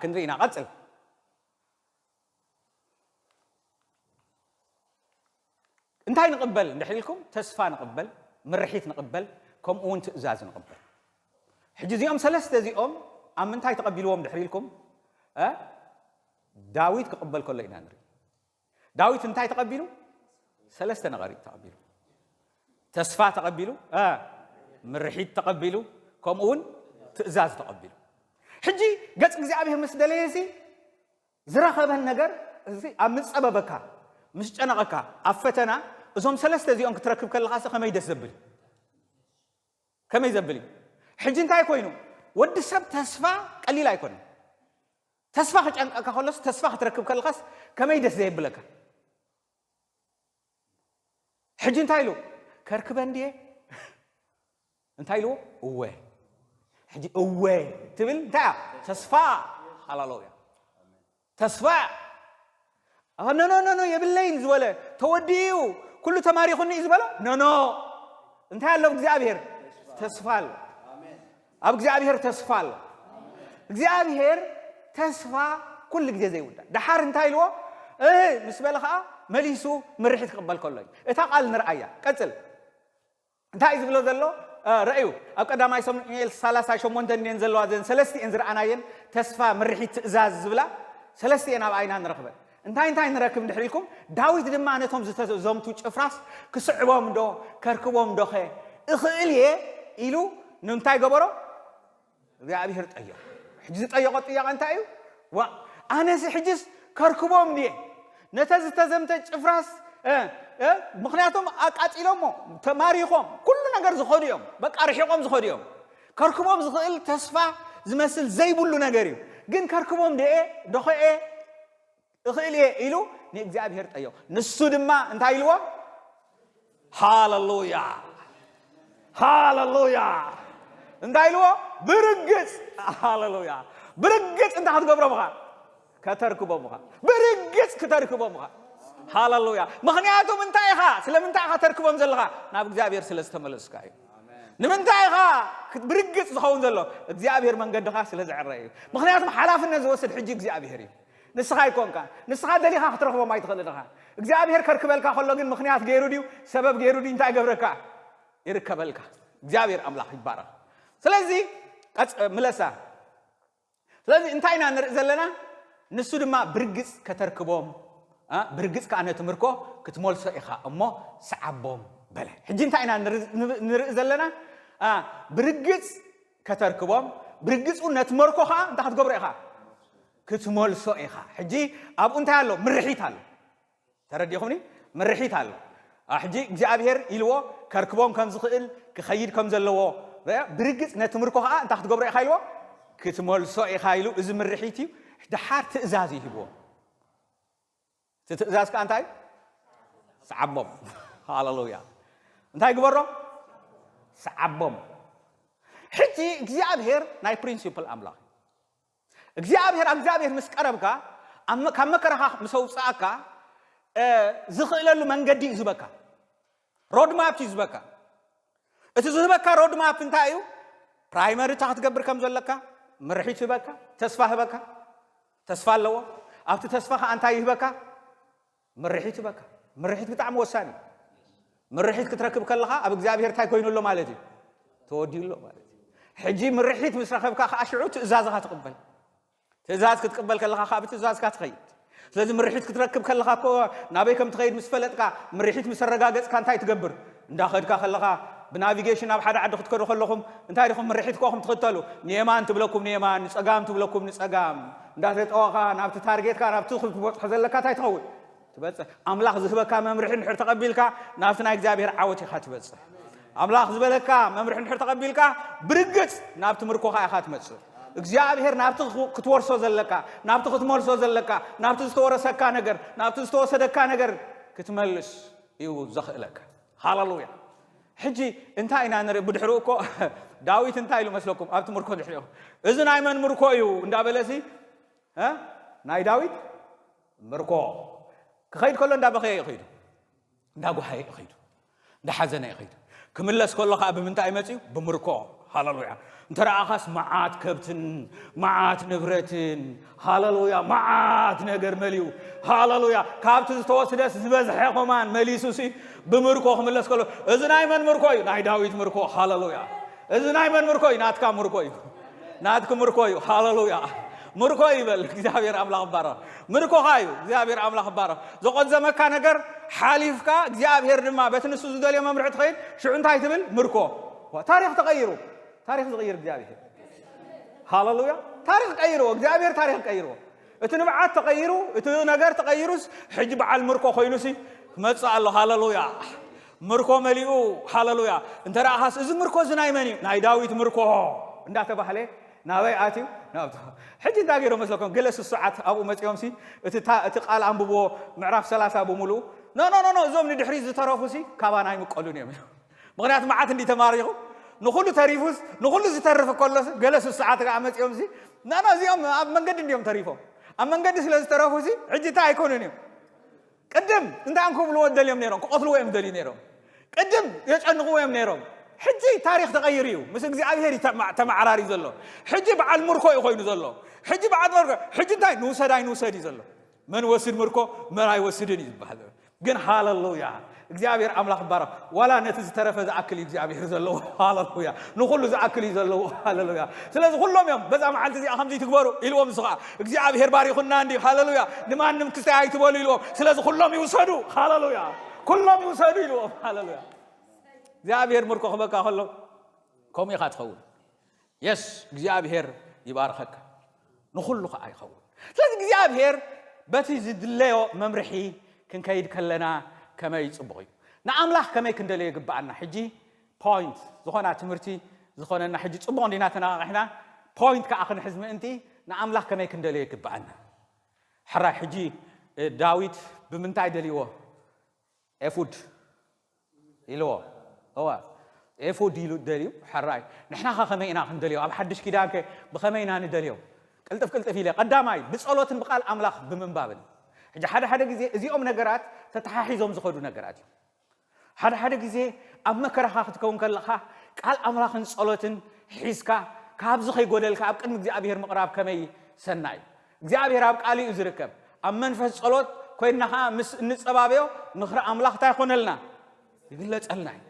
ክንርኢ ኢና። ቀጽል። እንታይ ንቕበል እንድሕር ኢልኩም፣ ተስፋ ንቕበል፣ ምርሒት ንቕበል፣ ከምኡ እውን ትእዛዝ ንቕበል። ሕጂ እዚኦም ሰለስተ እዚኦም ኣብ ምንታይ ተቐቢልዎም እንድሕር ኢልኩም፣ እ? ዳዊት ክቕበል ከሎ ኢና ንርኢ። ዳዊት እንታይ ተቐቢሉ? ሰለስተ ነገር እዩ ተቐቢሉ። ተስፋ ተቐቢሉ፣ እ፣ ምርሒት ተቐቢሉ፣ ከምኡ እውን ትእዛዝ ተቐቢሉ። ሕጂ ገጽ እግዚኣብሔር ምስ ደለየሲ ዝረኸበን ነገር እዚ ኣብ ምጸበበካ፣ ምስ ጨነቐካ፣ ኣብ ፈተና እዞም ሰለስተ እዚኦም ክትረክብ ከለኻሲ ከመይ ደስ ዘብል፣ ከመይ ዘብል እዩ። ሕጂ እንታይ ኮይኑ? ወዲ ሰብ ተስፋ ቀሊል ኣይኮነን። ተስፋ ክጨንቀካ ከሎስ፣ ተስፋ ክትረክብ ከለኻስ ከመይ ደስ ዘየብለካ። ሕጂ እንታይ ኢሉ? ከርክበ እንድየ? እንታይ ኢልዎ? እወ። ሕጂ እወ ትብል እንታይ እያ? ተስፋ። ሃላሎያ። ተስፋ። ኖ ኖ ኖ ኖ፣ የብለይን ዝበለ፣ ተወዲኡ፣ ኩሉ ተማሪኹኒ እዩ ዝበለ። ኖ ኖ። እንታይ ኣሎ ኣብ እግዚኣብሔር? ተስፋ ኣሎ። ኣብ እግዚኣብሔር ተስፋ ኣሎ። እግዚኣብሔር ተስፋ ኩሉ ግዜ ዘይውዳእ። ደሓር እንታይ ኢልዎ? እ ምስ በለ ኸዓ መሊሱ ምርሒት ክቕበል ከሎ እዩ። እታ ቃል ንርኣያ። ቀጽል። እንታይ እዩ ዝብሎ ዘሎ? እ፣ ረእዩ። ኣብ ቀዳማይ ሳሙኤል ሰላሳ ሸሞንተ እየን ዘለዋ፣ ዘን ሰለስቲኤን ዝረኣናየን ተስፋ፣ ምርሒት፣ ትእዛዝ ዝብላ ሰለስቲኤን ኣብ ዓይና ንረኽበን። እንታይ እንታይ ንረክብ እንድሕር ኢልኩም፣ ዳዊት ድማ ነቶም ዝተዘምቱ ጭፍራስ ክስዕቦም ዶ ከርክቦም ዶኸ እኽእል እየ ኢሉ ንምንታይ ገበሮ? እግዚኣብሔር ጠየቑ። ሕጂ ዝጠየቖ ጥያቐ እንታይ እዩ? ዋ፣ ኣነሲ ሕጅስ ከርክቦም ድየ? ነተ ዝተዘምተ ጭፍራስ፣ እ፣ እ፣ ምኽንያቱም ኣቃጺሎሞ፣ ተማሪኾም፣ ኩሉ ነገር ዝኸዱ እዮም። በቃ ርሒቖም ዝኸዱ እዮም። ከርክቦም ዝኽእል ተስፋ ዝመስል ዘይብሉ ነገር እዩ። ግን ከርክቦም ድየ? ዶኸኤ? እኽእል እየ ኢሉ ንእግዚኣብሔር ጠየቑ። ንሱ ድማ እንታይ ኢልዎ? ሃሌሉያ፣ ሃሌሉያ። እንታይ ኢልዎ? ብርግጽ። ሃሌሉያ። ብርግጽ እንታይ ክትገብሮም ኢኻ? ከተርክቦም ኢኻ። ብርግጽ ክተርክቦም ኢኻ። ሃሌሉያ። ምኽንያቱም እንታይ ኢኻ? ስለምንታይ ኢኻ ተርክቦም ዘለኻ? ናብ እግዚኣብሔር ስለ ዝተመለስካ እዩ። ንምንታይ ኢኻ ብርግጽ ዝኸውን ዘሎ? እግዚኣብሔር መንገድኻ ስለ ዘዕረ እዩ። ምኽንያቱም ሓላፍነት ዝወስድ ሕጂ እግዚኣብሔር እዩ። ንስኻ ኣይኮንካ። ንስኻ ደሊኻ ክትረኽቦም ኣይትኽእልን ኢኻ። እግዚኣብሔር ከርክበልካ ከሎ ግን ምኽንያት ገይሩ ድዩ? ሰበብ ገይሩ ድዩ? እንታይ ገብረካ? ይርከበልካ። እግዚኣብሔር ኣምላኽ ይባረኽ። ስለዚ ቀጽ-፣ ምለሳ። ስለዚ እንታይ ኢና ንርኢ ዘለና? ንሱ ድማ ብርግጽ ከተርክቦም፣ እ፣ ብርግጽ ከኣ ነቲ ምርኮ ክትመልሶ ኢኻ እሞ ሰዓቦም በለ። ሕጂ እንታይ ኢና ንር-፣ ንብ-፣ ንርኢ ዘለና? እ፣ ብርግጽ ከተርክቦም፣ ብርግጽ እውን ነቲ ምርኮ ከኣ እንታይ ክትገብሮ ኢኻ? ክትመልሶ ኢኻ። ሕጂ ኣብኡ እንታይ ኣሎ? ምርሒት ኣሎ። ተረዲኹምኒ? ምርሒት ኣሎ። ኣ፣ ሕጂ እግዚኣብሔር ኢልዎ ከርክቦም ከም ዝኽእል፣ ክኸይድ ከም ዘለዎ፣ ብርግጽ ነቲ ምርኮ ከኣ እንታይ ክትገብሮ ኢኻ ኢልዎ? ክትመልሶ ኢኻ ኢሉ፣ እዚ ምርሒት እዩ። ደሓር ትእዛዝ እዩ ሂብዎ። እቲ ትእዛዝ ከኣ እንታይ እዩ? ሰዓቦም። ሃሌሉያ። እንታይ ግበሮም? ሰዓቦም። ሕጂ እግዚኣብሔር ናይ ፕሪንሲፕል ኣምላኽ እዩ። እግዚኣብሔር፣ ኣብ እግዚኣብሔር ምስ ቀረብካ፣ ኣብ መ-፣ ካብ መከራኻ ምስ ኣውፅኣካ፣ እ፣ ዝኽእለሉ መንገዲ እዩ ዝህበካ። ሮድማፕ እዩ ዝህበካ። እቲ ዝህበካ ሮድማፕ እንታይ እዩ? ፕራይመሪ እንታይ ክትገብር ከም ዘለካ፣ ምርሒት ህበካ፣ ተስፋ ህበካ። ተስፋ ኣለዎ። ኣብቲ ተስፋ ኸዓ እንታይ ይህበካ? ምርሒት ይህበካ። ምርሒት ብጣዕሚ ወሳኒ እዩ። ምርሒት ክትረክብ ከለኻ ኣብ እግዚኣብሔር እንታይ ኮይኑ ኣሎ ማለት እዩ? ተወዲኡ ኣሎ ማለት እዩ። ሕጂ ምርሒት ምስ ረኸብካ ኸዓ ሽዑ ትእዛዝኻ ትቕበል። ትእዛዝ ክትቅበል ከለኻ ኸዓ ብትእዛዝካ ትኸይድ። ስለዚ ምርሒት ክትረክብ ከለኻ እኮ ናበይ ከም ትኸይድ ምስ ፈለጥካ፣ ምርሒት ምስ ኣረጋገጽካ እንታይ ትገብር? እንዳኸድካ ከለኻ ብናቪጌሽን ናብ ሓደ ዓዲ ክትከዱ ከለኹም እንታይ ዲኹም ምርሒት እኮ ኹም ትኽተሉ? ንየማን ትብለኩም ንየማን፣ ንጸጋም ትብለኩም ንጸጋም። እንዳተጠወኻ ናብቲ ታርጌትካ፣ ናብቲ ክትበጽሖ ዘለካ እንታይ ትኸውን? ትበጽሕ። ኣምላኽ ዝህበካ መምርሒ እንድሕር ተቐቢልካ፣ ናብቲ ናይ እግዚኣብሔር ዓወት ኢኻ ትበጽሕ። ኣምላኽ ዝበለካ መምርሒ እንድሕር ተቐቢልካ፣ ብርግጽ ናብቲ ምርኮኻ ኢኻ ትመጽእ። እግዚኣብሔር ናብቲ ክት-፣ ክትወርሶ ዘለካ፣ ናብቲ ክትመልሶ ዘለካ፣ ናብቲ ዝተወረሰካ ነገር፣ ናብቲ ዝተወሰደካ ነገር ክትመልስ እዩ ዘኽእለካ። ሃሌሉያ። ሕጂ እንታይ ኢና ንርኢ? ብድሕሪኡ እኮ ዳዊት እንታይ ኢሉ መስለኩም? ኣብቲ ምርኮ ድሕሪኡ፣ "እዚ ናይ መን ምርኮ እዩ?" እንዳበለሲ፣ እ? ናይ ዳዊት ምርኮ። ክኸይድ ከሎ እንዳበኸየ እዩ ኸይዱ። እንዳጓሃየ እዩ ኸይዱ። እንዳሓዘነ እዩ ኸይዱ። ክምለስ ከሎ ኸዓ ብምንታይ እዩ መጺኡ? ብምርኮ። ሃለሉያ። እንተ ደኣኻስ መዓት ከብትን መዓት ንብረትን፣ ሃለሉያ፣ መዓት ነገር መሊኡ፣ ሃለሉያ፣ ካብቲ ዝተወስደስ ዝበዝሐ ኮማን መሊሱ ሲ ብምርኮ ክምለስ ከሎ፣ እዚ ናይ መን ምርኮ እዩ? ናይ ዳዊት ምርኮ። ሃለሉያ። እዚ ናይ መን ምርኮ እዩ? ናትካ ምርኮ እዩ። ናትክ ምርኮ እዩ። ሃለሉያ። ምርኮ ይበል እግዚኣብሔር ኣምላኽ ይባረኽ። ምርኮኻ እዩ። እግዚኣብሔር ኣምላኽ ይባረኽ። ዘቆዘመካ ነገር ሓሊፍካ እግዚኣብሔር ድማ በቲ ንሱ ዝደልዮ መምርሒ ትኸይድ። ሽዑ እንታይ ትብል? ምርኮ። ታሪኽ ተቐይሩ። ታሪኽ ዝቕይር እግዚኣብሔር። ሃለሉያ። ታሪኽ ቀይርዎ። እግዚኣብሔር ታሪኽ ቀይርዎ። እቲ ንብዓት ተቐይሩ፣ እቲ ነገር ተቐይሩስ ሕጂ በዓል ምርኮ ኮይኑሲ ክመጽእ ኣሎ። ሃለሉያ። ምርኮ መሊኡ። ሃለሉያ። እንተ ደኣ ኻስ እዚ ምርኮ እዚ ናይ መን እዩ? ናይ ዳዊት ምርኮ እንዳተባህለ ናበይ ኣትዩ? ናብቲ። ሕጂ እንታይ ገይሮም መስለኩም? ገለ ስሱዓት ኣብኡ መጺኦምሲ እቲ ታ-፣ እቲ ቃል ኣንብብዎ፣ ምዕራፍ ሰላሳ ብምሉኡ፣ ኖ፣ ኖ፣ ኖ፣ ኖ፣ እዞም ንድሕሪት ዝተረፉሲ ካባና ኣይምቀሉን እዮም። ምኽንያቱ መዓት እንዲ ተማሪኹ፣ ንኹሉ ተሪፉስ፣ ንኹሉ ዝተርፍ ከሎስ፣ ገለ ስሱዓት ከኣ መጺኦምሲ፣ ኖ፣ ኖ፣ እዚኦም ኣብ መንገዲ እንዲዮም ተሪፎም። ኣብ መንገዲ ስለ ዝተረፉሲ፣ ሕጂ እንታይ ኣይኮኑን እዮም። ቅድም እንታይ እዮም ክብልዎ ደልዮም ነይሮም? ክቐትልዎ እዮም ደልዩ ነይሮም። ቅድም የጨንቕዎ እዮም ነይሮም። ሕጂ ታሪኽ ተቐይሩ እዩ። ምስ እግዚኣብሔር እዩ ተማ-፣ ተመዓራርዩ ዘሎ። ሕጂ በዓል ምርኮ እዩ ኮይኑ ዘሎ። ሕጂ በዓል ምርኮ፣ ሕጂ እንታይ ንውሰድ ኣይንውሰድ እዩ ዘሎ። መን ወስድ ምርኮ፣ መን ኣይወስድን እዩ ዝበሃል። ግን ሃለሉያ፣ እግዚኣብሔር ኣምላኽ ይባረኽ። ዋላ ነቲ ዝተረፈ ዝኣክል እዩ እግዚኣብሔር ዘለዎ። ሃለሉያ፣ ንኹሉ ዝኣክል እዩ ዘለዎ። ሃለሉያ። ስለዚ ኩሎም እዮም በዛ መዓልቲ እዚኣ ከምዚ ትግበሩ ኢልዎም፣ ንሱ ኸዓ እግዚኣብሔር ባሪኹና እንዲ። ሃለሉያ። ንማንም ክስታይ ኣይትበሉ ኢልዎም። ስለዚ ኩሎም ይውሰዱ። ሃለሉያ። ኩሎም ይውሰዱ ኢልዎም። ሃለሉያ። እግዚኣብሔር ምርኮ ክበካ ከሎ ከምኡ ኢኻ ትኸውን። የስ፣ እግዚኣብሔር ይባርኸካ። ንኹሉ ኸዓ ይኸውን። ስለዚ እግዚኣብሔር በቲ ዝድለዮ መምርሒ ክንከይድ ከለና ከመይ ጽቡቕ እዩ። ንኣምላኽ ከመይ ክንደልዮ ይግብኣና። ሕጂ ፖይንት ዝኾና ትምህርቲ ዝኾነና፣ ሕጂ ጽቡቕ እንዲና ተነቓቒሕና፣ ፖይንት ከኣ ክንሕዝ ምእንቲ ንኣምላኽ ከመይ ክንደልዮ ይግብኣና። ሕራይ ሕጂ፣ እ፣ ዳዊት ብምንታይ ደልይዎ? ኤፉድ ኢልዎ። እወ፣ ኤፉድ ኢሉ ደልዩ። ሕራይ ንሕና ኸ ከመይ ኢና ክንደልዮ? ኣብ ሓድሽ ኪዳን ከ ብኸመይ ኢና ንደልዮ? ቅልጥፍ ቅልጥፍ ኢለ፣ ቀዳማይ ብጸሎትን ብቃል ኣምላኽ ብምንባብን። ሕጂ ሓደ ሓደ ግዜ እዚኦም ነገራት ተተሓሒዞም ዝኸዱ ነገራት እዮም። ሓደ ሓደ ግዜ ኣብ መከራኻ ክትከውን ከለኻ ቃል ኣምላኽን ጸሎትን ሒዝካ ካብዚ ከይጎደልካ ኣብ ቅድሚ እግዚኣብሔር ምቕራብ ከመይ ሰናይ እዩ። እግዚኣብሔር ኣብ ቃሉ እዩ ዝርከብ። ኣብ መንፈስ ጸሎት ኮይንና ኸዓ ምስ እንጸባበዮ ምኽሪ ኣምላኽ እንታይ ይኾነልና? ይግለጸልና እዩ።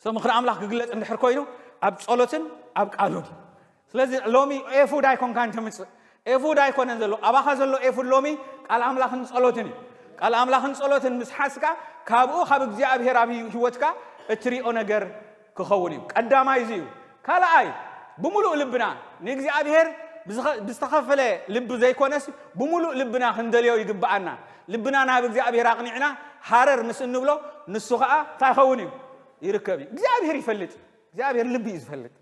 So ምኽሪ ኣምላኽ ክግለጽ እንድሕር ኮይኑ ኣብ ጸሎትን ኣብ ቃሉን። ስለዚ ሎሚ ኤፉድ ኣይኮንካን ተምጽእ። ኤፉድ ኣይኮነን ዘሎ፣ ኣባኻ ዘሎ ኤፉድ ሎሚ ቃል ኣምላኽን ጸሎትን እዩ። ቃል ኣምላኽን ጸሎትን ምስ ሓዝካ ካብኡ ካብ እግዚኣብሔር ኣብ ህይወትካ እትሪኦ ነገር ክኸውን እዩ። ቀዳማይ እዚ እዩ። ካልኣይ ብምሉእ ልብና ንእግዚኣብሔር ብዝኸ-፣ ብዝተኸፈለ ልቢ ዘይኮነስ ብምሉእ ልብና ክንደልዮ ይግብኣና። ልብና ናብ እግዚኣብሔር ኣቕኒዕና ሃረር ምስ እንብሎ ንሱ ኸዓ እንታይ ይኸውን እዩ? ይርከብ እዩ። እግዚኣብሔር ይፈልጥ። እግዚኣብሔር ልቢ እዩ ዝፈልጥ።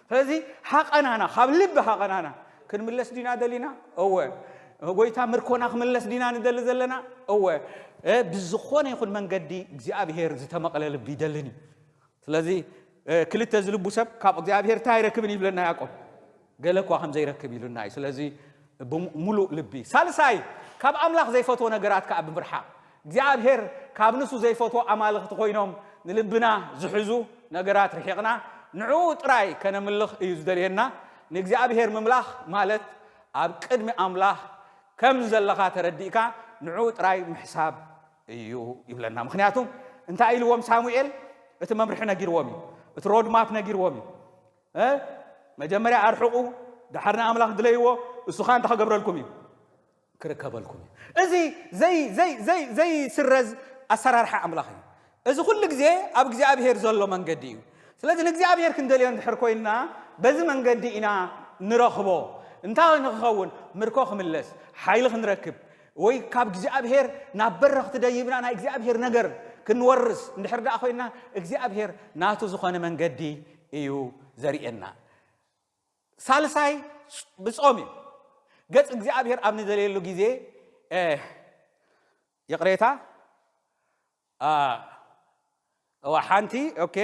ስለዚ ሃቐናና፣ ካብ ልቢ ሃቐናና ክንምለስ ዲና ደሊና? እወ። ጎይታ ምርኮና ክምለስ ዲና ንደሊ ዘለና? እወ። እ፣ ብዝኾነ ይኹን መንገዲ እግዚኣብሔር ዝተመቕለ ልቢ ይደልን እዩ። ስለዚ፣ እ፣ ክልተ ዝልቡ ሰብ ካብ እግዚኣብሔር እንታይ ኣይረክብን ይብለና ያዕቆብ? ገለ እኳ ከም ዘይረክብ ኢሉና እዩ። ስለዚ ብሙሉእ ልቢ። ሳልሳይ፣ ካብ ኣምላኽ ዘይፈትዎ ነገራት ከኣ ብምርሓቕ። እግዚኣብሔር ካብ ንሱ ዘይፈትዎ ኣማልኽቲ ኮይኖም ንልብና ዝሕዙ ነገራት ርሒቕና ንዕኡ ጥራይ ከነምልኽ እዩ ዝደልየና። ንእግዚኣብሔር ምምላኽ ማለት ኣብ ቅድሚ ኣምላኽ ከም ዘለኻ ተረዲእካ ንዕኡ ጥራይ ምሕሳብ እዩ ይብለና። ምኽንያቱ እንታይ ኢልዎም ሳሙኤል? እቲ መምርሒ ነጊርዎም እዩ። እቲ ሮድማፕ ነጊርዎም እዩ። እ? መጀመርያ ኣርሕቑ፣ ደሓር ንኣምላኽ ድለይዎ፣ እሱ ኸኣ እንታይ ክገብረልኩም እዩ? ክርከበልኩም እዩ። እዚ ዘይ-፣ ዘይ-፣ ዘይ-፣ ዘይስረዝ ኣሰራርሓ ኣምላኽ እዩ። እዚ ኩሉ ግዜ ኣብ እግዚኣብሔር ዘሎ መንገዲ እዩ። ስለዚ ንእግዚኣብሔር ክንደልዮ እንድሕር ኮይንና፣ በዚ መንገዲ ኢና ንረኽቦ። እንታይ ንክኸውን? ምርኮ ክምለስ፣ ሓይሊ ክንረክብ፣ ወይ ካብ እግዚኣብሔር ናብ በረኽቲ ደይብና ናይ እግዚኣብሔር ነገር ክንወርስ እንድሕር ደኣ ኮይንና፣ እግዚኣብሔር ናቱ ዝኾነ መንገዲ እዩ ዘርእየና። ሳልሳይ ብጾም እዩ። ገጽ እግዚኣብሔር ኣብ ንደልየሉ ግዜ፣ እ፣ ይቕሬታ፣ አ፣ እዋ፣ ሓንቲ፣ ኦኬ።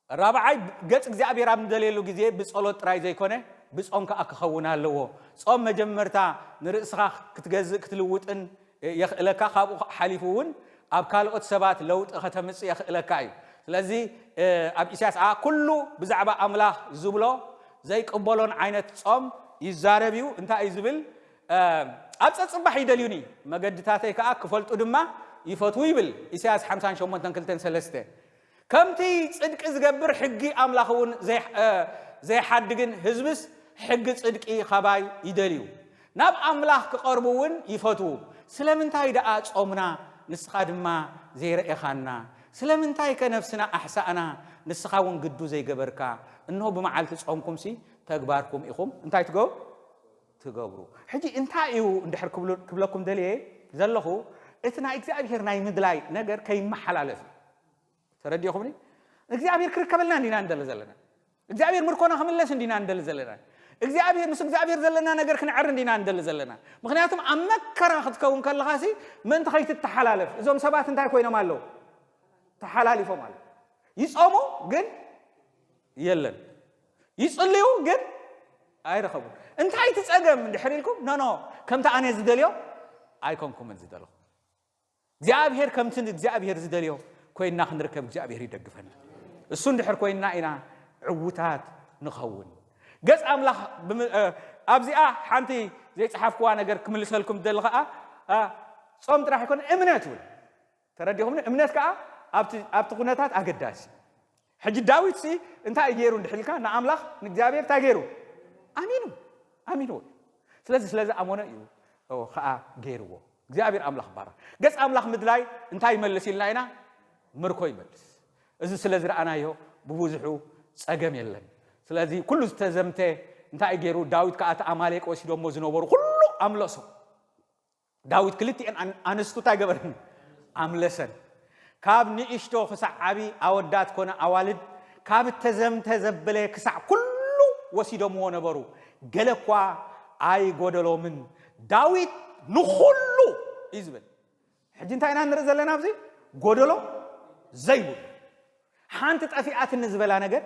ራብዓይ፣ ገጽ እግዚኣብሔር ኣብ ንደልየሉ ግዜ ብጸሎት ጥራይ ዘይኮነ፣ ብጾም ከኣ ክኸውን ኣለዎ። ጾም መጀመርታ ንርእስኻ ክትገዝእ ክትልውጥን የኽእለካ፣ ካብኡ ሓሊፉ እውን ኣብ ካልኦት ሰባት ለውጢ ከተምጽእ የኽእለካ እዩ። ስለዚ ኣብ ኢሳያስ ዓ ኩሉ ብዛዕባ ኣምላኽ ዝብሎ ዘይቅበሎን ዓይነት ጾም ይዛረብ እዩ። እንታይ እዩ ዝብል? ኣብ ጸጽባሕ ይደልዩኒ፣ መገድታተይ ከኣ ክፈልጡ ድማ ይፈትዉ ይብል ኢሳያስ ሓምሳን ሸሞንተን ክልተን ሰለስተ። ከምቲ ጽድቂ ዝገብር ሕጊ ኣምላኽ እውን ዘይሓድግን ህዝብስ ሕጊ ጽድቂ ኻባይ ይደልዩ፣ ናብ ኣምላኽ ክቐርቡ እውን ይፈትዉ። ስለምንታይ ደኣ ጾምና ንስኻ ድማ ዘይረኤኻና? ስለምንታይ ከ ነፍስና ኣሕሳእና ንስኻ እውን ግዱ ዘይገበርካ? እንሆ ብመዓልቲ ጾምኩምሲ ተግባርኩም ኢኹም እንታይ ትገብሩ? ትገብሩ። ሕጂ እንታይ እዩ እንድሕር ክብለኩም ደልየ ዘለኹ፣ እቲ ናይ እግዚኣብሔር ናይ ምድላይ ነገር ከይመሓላለፍ እዩ። ተረዲኹምኒ? እግዚኣብሔር ክርከበልና እንዲና እንደሊ ዘለና፣ እግዚኣብሔር ምርኮና ክምለስ እንዲና እንደሊ ዘለና፣ እግዚኣብሔር ምስ እግዚኣብሔር ዘለና ነገር ክንዕር እንዲና እንደሊ ዘለና። ምክንያቱም ኣብ መከራ ክትከውን ከለኻሲ ምእንቲ ከይትተሓላለፍ እዞም ሰባት እንታይ ኮይኖም ኣለዉ? ተሓላሊፎም ኣለዉ። ይጾሙ ግን የለን፣ ይጽልዩ ግን ኣይረኸቡን። እንታይ እቲ ጸገም እንድሕር ኢልኩም፣ ኖ ኖ፣ ከምቲ ኣነ ዝደልዮ ኣይኮንኩምን ዝደልኹ። እግዚኣብሔር ከምቲ እግዚኣብሔር ዝደልዮ ኮይንና ክንርከብ እግዚኣብሔር ይደግፈና። እሱ እንድሕር ኮይንና ኢና ዕዉታት ንኸውን። ገጽ ኣምላኽ ኣብዚኣ ሓንቲ ዘይጸሓፍኩዋ ነገር ክምልሰልኩም ዝደሊ ከኣ፣ ጾም ጥራሕ ኣይኮነ፣ እምነት እውን ተረዲኹምኒ? እምነት ከኣ ኣብቲ ኩነታት ኣገዳሲ። ሕጂ ዳዊት ሲ እንታይ ገይሩ እንድሕር ኢልካ፣ ንኣምላኽ ንእግዚኣብሔር እንታይ ገይሩ? ኣሚኑ። ኣሚኑ። ስለዚ ስለዚ ኣመኖ እዩ ከኣ ገይርዎ እግዚኣብሔር ኣምላኽ ባራ። ገጽ ኣምላኽ ምድላይ እንታይ ይመልስ ኢልና ኢና? ምርኮ ይመልስ። እዚ ስለ ዝረኣናዮ ብብዙሑ ጸገም የለን። ስለዚ ኩሉ ዝተዘምተ እንታይ ገይሩ? ዳዊት ከኣ እቲ ኣማሌቅ ወሲዶሞ ዝነበሩ ኩሉ ኣምለሶ። ዳዊት ክልቲኤን ኣንስቱ እንታይ ገበረን? ኣምለሰን። ካብ ንእሽቶ ክሳዕ ዓቢ ኣወዳት ኮነ ኣዋልድ ካብ እተዘምተ ዘበለ ክሳዕ ኩሉ ወሲዶምዎ ነበሩ፣ ገለ እኳ ኣይጎደሎምን። ዳዊት ንኹሉ እዩ ዝብል። ሕጂ እንታይ ኢና ንርኢ ዘለና ኣብዚ? ጎደሎ ዘይብሉ፣ ሓንቲ ጠፊኣትኒ ዝበላ ነገር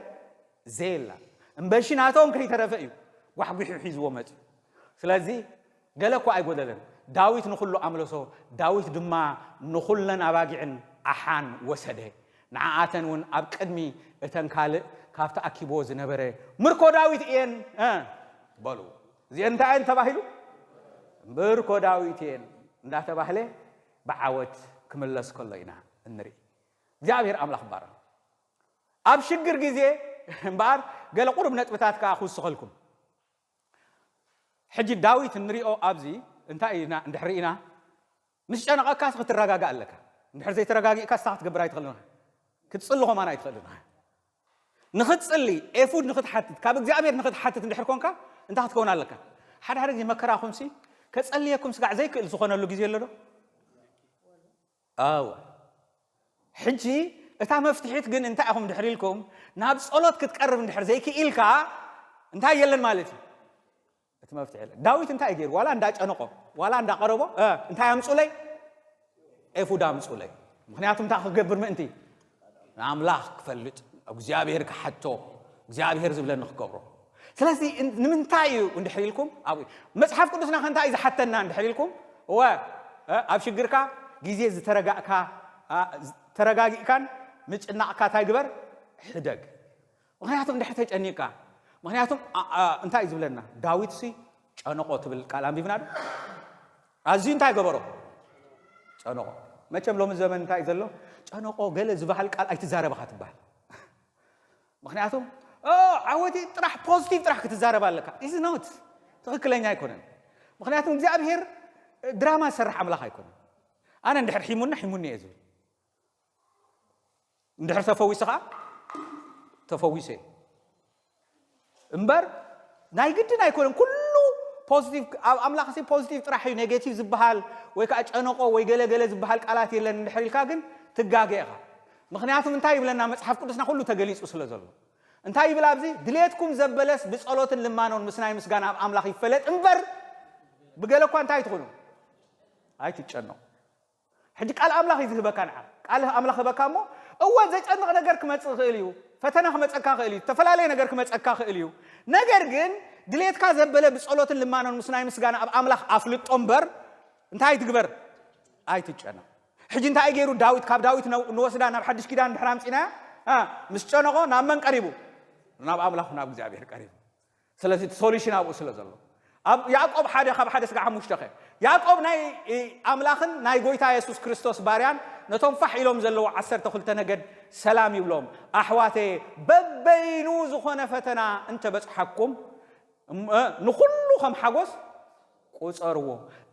ዘየላ። እምበሺ ናቶም ከይተረፈ እዩ ጓሕጒሑ ሒዝዎ መጽዩ። ስለዚ ገለ እኳ ኣይጎደለን። ዳዊት ንኹሉ ኣምለሶ፣ ዳዊት ድማ ንኹለን ኣባጊዕን ኣሓን ወሰደ። ንዓኣተን እውን ኣብ ቅድሚ እተን ካልእ ካብ ተኣኪብዎ ዝነበረ ምርኮ ዳዊት እየን በሉ። እዚአን እንታይ እየን ተባሂሉ? ምርኮ ዳዊት እየን እንዳተባህለ ብዓወት ክምለስ ከሎ ኢና እንርኢ። እግዚኣብሔር ኣምላኽ ባረክ። ኣብ ሽግር ግዜ እምበኣር ገለ ቁሩብ ነጥብታት ከኣ ክውስኸልኩም። ሕጂ ዳዊት እንሪኦ ኣብዚ እንታይ ኢና እንድሕር ኢና፣ ምስ ጨነቐካ ክትረጋጋእ ኣለካ። እንድሕር ዘይተረጋጊእካ ስታ ክትገብር ኣይትኽእልን። ክትጽሊ ኸማን ኣይትኽእልን። ንኽትጽሊ ኤፉድ ንኽትሓትት ካብ እግዚኣብሔር ንኽትሓትት እንድሕር ኮንካ እንታይ ክትከውን ኣለካ? ሓደ ሓደ ግዜ መከራኹምሲ ከጸልየኩም ስጋዕ ዘይክእል ዝኾነሉ ግዜ ኣሎ ዶ? ኣወ። ሕጂ እታ መፍትሒት ግን እንታይ ኢኹም ድሕር ኢልኩም ናብ ጸሎት ክትቀርብ እንድሕር ዘይክኢልካ እንታይ የለን ማለት እዩ። እቲ መፍትሒ የለን። ዳዊት እንታይ ገይሩ? ዋላ እንዳጨነቆ ዋላ እንዳቀረቦ እንታይ ኣምጹለይ? ኤፉድ ኣምጹለይ። ምክንያቱ እንታይ ክገብር ምእንቲ? ንኣምላኽ ክፈልጥ እግዚኣብሔር ክሓቶ እግዚኣብሔር ዝብለኒ ክገብሮ። ስለዚ ንምንታይ እዩ እንድሕር ኢልኩም ኣብ መጽሓፍ ቅዱስና ከ እንታይ እዩ ዝሓተና እንድሕር ኢልኩም? እወ ኣብ ሽግርካ ግዜ ዝተረጋእካ ተረጋጊእካን ምጭናቕካ እንታይ ግበር? ሕደግ። ምክንያቱም እንድሕር ተጨኒቅካ ምክንያቱም እንታይ እዩ ዝብለና? ዳዊት ሲ ጨነቆ ትብል ቃል ኣንቢብና ዶ? ኣዝዩ እንታይ ገበሮ? ጨነቆ። መቸም ሎሚ ዘመን እንታይ እዩ ዘሎ? ጨነቆ ገለ ዝበሃል ቃል ኣይትዛረብኻ ትበሃል። ምክንያቱም ዓወት ጥራሕ ፖዚቲቭ ጥራሕ ክትዛረብ ኣለካ። ኢዝ ኖት ትኽክለኛ ኣይኮነን። ምክንያቱም እግዚኣብሔር ድራማ ዝሰርሕ ኣምላኽ ኣይኮነን። ኣነ እንድሕር ሒሙና ሒሙኒ እየ ዝብል። እንድሕር ተፈዊሱ ከዓ ተፈዊሰ እምበር ናይ ግድን ኣይኮነን። ኩሉ ፖዚቲቭ ኣብ ኣምላኽ ሲ ፖዚቲቭ ጥራሕ እዩ። ኔጌቲቭ ዝበሃል ወይ ከዓ ጨነቆ ወይ ገለገለ ዝበሃል ቃላት የለን እንድሕር ኢልካ ግን ትጋገ ኢኻ። ምክንያቱም እንታይ ይብለና መፅሓፍ ቅዱስና ኩሉ ተገሊፁ ስለ ዘሎ እንታይ ይብል ኣብዚ ድሌትኩም ዘበለስ ብፀሎትን ልማኖን ምስ ናይ ምስጋና ኣብ ኣምላኽ ይፈለጥ እምበር ብገለ እኳ እንታይ ትኹኑ ኣይትጨነቁ። ሕጂ ቃል ኣምላኽ እዩ ዝህበካ ንዓ ቃል ኣምላኽ ህበካ እሞ እወ ዘጨንቕ ነገር ክመፅእ ይኽእል እዩ። ፈተና ክመፀካ ክእል እዩ። ዝተፈላለየ ነገር ክመፀካ ክእል እዩ። ነገር ግን ድሌትካ ዘበለ ብፀሎትን ልማኖን ምስ ናይ ምስጋና ኣብ ኣምላኽ ኣፍልጦ እምበር እንታይ ትግበር ኣይትጨነቕ። ሕጂ እንታይ ገይሩ ዳዊት ካብ ዳዊት ንወስዳ ናብ ሓድሽ ኪዳን ድሕር ኣምፂናያ እ፣ ምስ ጨነቖ ናብ መን ቀሪቡ? ናብ ኣምላኹ፣ ናብ እግዚኣብሔር ቀሪቡ። ስለዚ እቲ ሶሉሽን ኣብኡ ስለ ዘሎ፣ ኣብ ያዕቆብ ሓደ ካብ ሓደ ስጋዕ ሓሙሽተ ኸ፣ ያዕቆብ ናይ፣ እ፣ ኣምላኽን ናይ ጎይታ የሱስ ክርስቶስ ባርያን ነቶም ፋሕ ኢሎም ዘለዉ ዓሰርተ ክልተ ነገድ ሰላም ይብሎም። ኣሕዋተየ፣ በበይኑ ዝኾነ ፈተና እንተበጽሓኩም፣ እም-፣ እ፣ ንኹሉ ከም ሓጎስ ቁጸርዎ።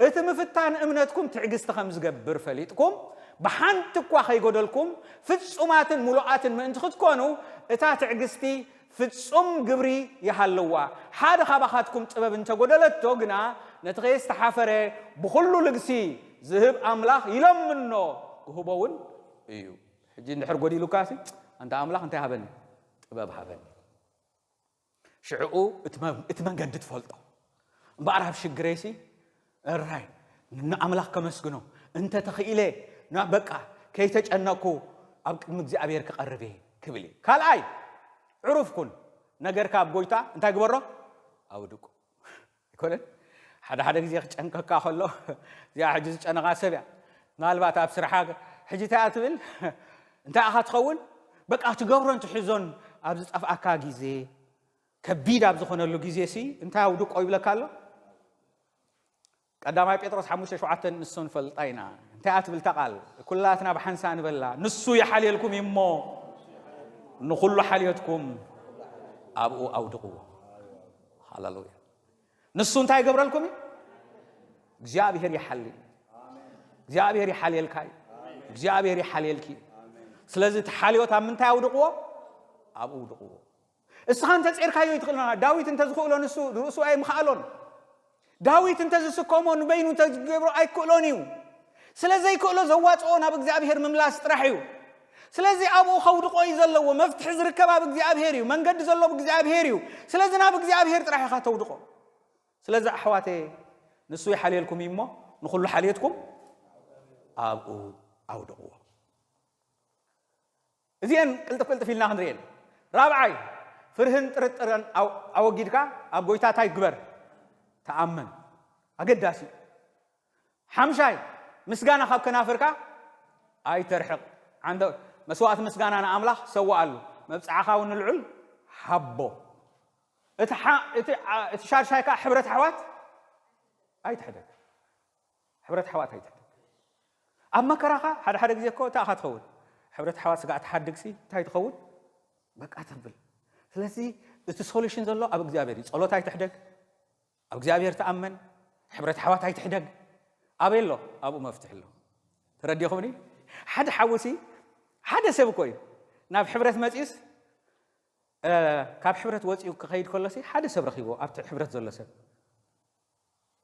እቲ ምፍታን እምነትኩም ትዕግስቲ ከም ዝገብር ፈሊጥኩም፣ ብሓንቲ እኳ ከይጎደልኩም ፍጹማትን ምሉኣትን ምእንቲ ክትኮኑ፣ እታ ትዕግስቲ ፍጹም ግብሪ ይሃልዋ። ሓደ ካባኻትኩም ጥበብ እንተጎደለቶ ግና፣ ነቲ ከየስተሓፈረ ብኹሉ ልግሲ ዝህብ ኣምላኽ ይለምኖ፣ ክህቦ እውን እዩ። ሕጂ እንድሕር ጎዲሉካሲ፣ ኣንታ ኣምላኽ እንታይ ሃበኒ? ጥበብ ሃበኒ። ሽዕኡ እቲ መ-፣ እቲ መንገዲ ትፈልጦ። እምበኣር ኣብ ሽግረይሲ፣ እራይ፣ ንኣምላኽ ከመስግኖ፣ እንተ ተኽኢለ፣ ና-፣ በቃ፣ ከይተጨነቅኩ ኣብ ቅድሚ እግዚኣብሔር ክቐርብ እየ ክብል እየ። ካልኣይ፣ ዕሩፍ ኩን። ነገርካ ኣብ ጎይታ እንታይ ግበሮ? ኣውድቁ። ኣይኮነን? ሓደ ሓደ ግዜ ክጨንቀካ ከሎ፣ እዚኣ ሕጂ ዝጨነቓ ሰብ እያ። ምናልባት ኣብ ስራሓ፣ ሕጂ እንታይ እያ ትብል? እንታይ ኢኻ ትኸውን? በቃ ትገብሮን ትሕዞን ኣብ ዝጠፍኣካ ግዜ፣ ከቢድ ኣብ ዝኾነሉ ግዜ ሲ እንታይ ኣውድቆ ይብለካ ኣሎ? ቀዳማይ ጴጥሮስ ሓሙሽተ ሸውዓተ ንሱ ንፈልጣ ኢና። እንታይ እያ ትብል እታ ቃል? ኩላትና ብሓንሳእ ንበላ፣ ንሱ ይሓልየልኩም እዩ እሞ፣ ንኹሉ ሓልዮትኩም ኣብኡ ኣውድቕዎ። ሃሌሉያ። ንሱ እንታይ ይገብረልኩም እዩ? እግዚኣብሔር ይሓሊ። እግዚኣብሔር ይሓልየልካ እዩ። እግዚኣብሔር ይሓልየልኪ እዩ። ስለዚ እቲ ሓልዮት ኣብ ምንታይ ኣውድቕዎ? ኣብኡ ኣውድቕዎ። እስኻ እንተጼርካዮ ይትኽእልና። ዳዊት እንተዝኽእሎ ንሱ ርእሱ ኣይምኽኣሎን። ዳዊት እንተዝስከሞ ንበይኑ እንተዝገብሮ ኣይክእሎን እዩ። ስለ ዘይክእሎ ዘዋጽኦ ናብ እግዚኣብሔር ምምላስ ጥራሕ እዩ። ስለዚ ኣብኡ ከውድቆ እዩ ዘለዎ። መፍትሒ ዝርከብ ኣብ እግዚኣብሔር እዩ። መንገዲ ዘሎ ኣብ እግዚኣብሔር እዩ። ስለዚ ናብ እግዚኣብሔር ጥራሕ ኢኻ ተውድቆ። ስለዚ ኣሕዋተየ፣ ንሱ ይሓልየልኩም እዩ እሞ፣ ንኹሉ ሓልየትኩም ኣብኡ ኣውድቕዎ። እዚኤን ቅልጥፍ ቅልጥፍ ኢልና ክንሪኤን። ራብዓይ፣ ፍርህን ጥርጥርን ኣው-፣ ኣወጊድካ ኣብ ጎይታ እንታይ ግበር? ተኣመን። ኣገዳሲ። ሓምሻይ፣ ምስጋና ካብ ከናፍርካ ኣይተርሕቕ። ዓንደ-፣ መስዋእቲ ምስጋና ንኣምላኽ ሰውኣሉ፣ መብጽዓኻ እውን ንልዑል ሃቦ። እቲ ሓ-፣ እቲ ዓ-፣ እቲ ሻድሻይ ከኣ ሕብረት ኣሕዋት ኣይትሕደግ። ሕብረት ኣሕዋት ኣይትሕደግ። ኣብ መከራኻ ሓደ ሓደ ግዜ እኮ እንታይ ኢኻ ትኸውን? ሕብረት ኣሕዋት ስጋዕ ትሓድግሲ እንታይ ትኸውን? በቃ ተብል። ስለዚ እቲ ሶሉሽን ዘሎ ኣብ እግዚኣብሔር እዩ። ጸሎት ኣይትሕደግ፣ ኣብ እግዚኣብሔር ተኣመን፣ ሕብረት ኣሕዋት ኣይትሕደግ። ኣበይ ኣሎ? ኣብኡ መፍትሒ ኣሎ። ተረዲኹምኒ? ሓደ ሓውሲ፣ ሓደ ሰብ እኮ እዩ ናብ ሕብረት መጺኡስ፣ እ፣ ካብ ሕብረት ወጺኡ ክኸይድ ከሎሲ ሓደ ሰብ ረኺብዎ፣ ኣብቲ ሕብረት ዘሎ ሰብ።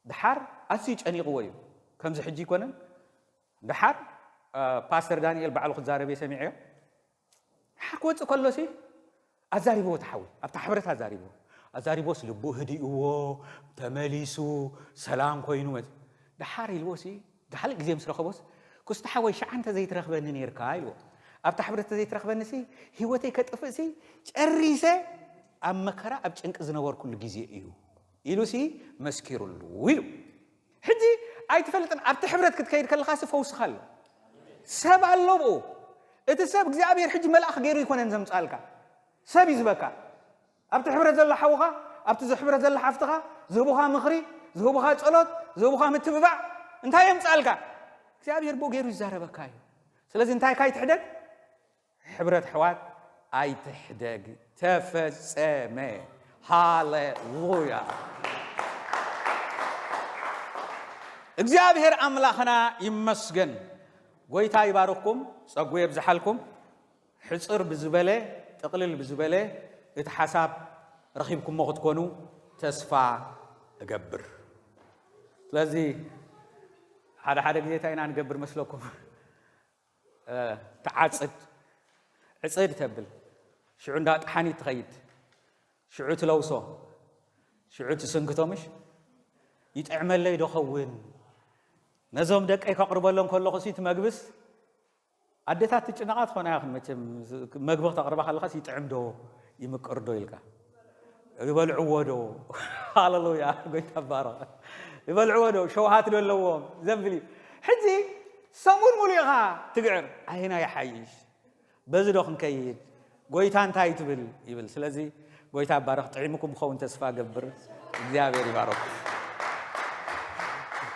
ደሓር ኣዝዩ ጨኒቕዎ እዩ። ከምዚ ሕጂ ኣይኮነን። ደሓር፣ እ፣ ፓስተር ዳንኤል ባዕሉ ክዛረብ እየ ሰሚዐዮ። ደሓር ክወጽእ ከሎሲ ኣዛሪብዎ እቲ ሓዊ፣ ኣብታ ሕብረት ኣዛሪብዎ። ኣዛሪብዎስ ልቡ ህዲእዎ፣ ተመሊሱ፣ ሰላም ኮይኑ መጽ-፣ ደሓር ኢልዎሲ፣ ካልእ ግዜ ምስ ረኸቦስ፣ "ክስቲ ሓወይ፣ ሽዓ እንተ ዘይትረኽበኒ ኔርካ" ኢልዎ። "ኣብታ ሕብረት እንተ ዘይትረኽበኒሲ፣ ህይወተይ ከጥፍእሲ፣ ጨሪሰ ኣብ መከራ፣ ኣብ ጭንቂ ዝነበርኩሉ ግዜ እዩ" ኢሉሲ መስኪሩሉ ኢሉ። ሕጂ ኣይትፈልጥን፣ ኣብቲ ሕብረት ክትከይድ ከለኻሲ ፈውስኻ ኣሎ። ሰብ ኣሎ ብኡ። እቲ ሰብ እግዚኣብሔር ሕጂ መልኣኽ ገይሩ ኣይኮነን ዘምጻልካ። ሰብ እዩ ዝበካ። ኣብቲ ሕብረት ዘሎ ሓውኻ፣ ኣብቲ ሕብረት ዘሎ ሓፍትኻ፣ ዝህቡኻ ምኽሪ፣ ዝህቡኻ ጸሎት፣ ዝህቡኻ ምትብባዕ፣ እንታይ የምጻልካ? እግዚኣብሔር ብኡ ገይሩ ይዛረበካ እዩ። ስለዚ እንታይ ካይትሕደግ? ሕብረት ኣሕዋት ኣይትሕደግ። ተፈጸመ። ሃሌሉያ። እግዚኣብሔር ኣምላኽና ይመስገን። ጎይታ ይባርኽኩም፣ ጸጉ የብዝሓልኩም። ሕጽር ብዝበለ፣ ጥቕልል ብዝበለ እቲ ሓሳብ ረኺብኩሞ ክትኮኑ ተስፋ እገብር። ስለዚ ሓደ ሓደ ግዜ እንታይ ኢና ንገብር መስለኩም? እ፣ ትዓጽድ፣ ዕጽድ ተብል፣ ሽዑ እንዳ ጠሓኒት ትኸይድ፣ ሽዑ ትለውሶ፣ ሽዑ ትስንክቶ፣ ምሽ ይጥዕመለይ ዶ ኸውን? ነዞም ደቀይ ከቕርበሎም ከለኹ ሲ እቲ መግብስ፣ ኣዴታት ትጭነቓ ትኾና ይኹን መቸም፣ መግቢ ክተቕርባ ከለኻስ ይጥዕም ዶ ይምቅር ዶ ኢልካ፣ ይበልዕዎ ዶ? ሃሌሉያ፣ ጎይታ ይባረኽ። ይበልዕዎ ዶ? ሸውሃት ዶ ኣለዎም? ዘብል እዩ። ሕጂ ሰሙን ሙሉእ ኢኻ ትግዕር። ኣየናይ ይሓይሽ? በዚ ዶ ክንከይድ? ጎይታ እንታይ ትብል ይብል። ስለዚ ጎይታ ይባረኽ። ጥዒምኩም ክኸውን ተስፋ ገብር። እግዚኣብሔር ይባረኹ።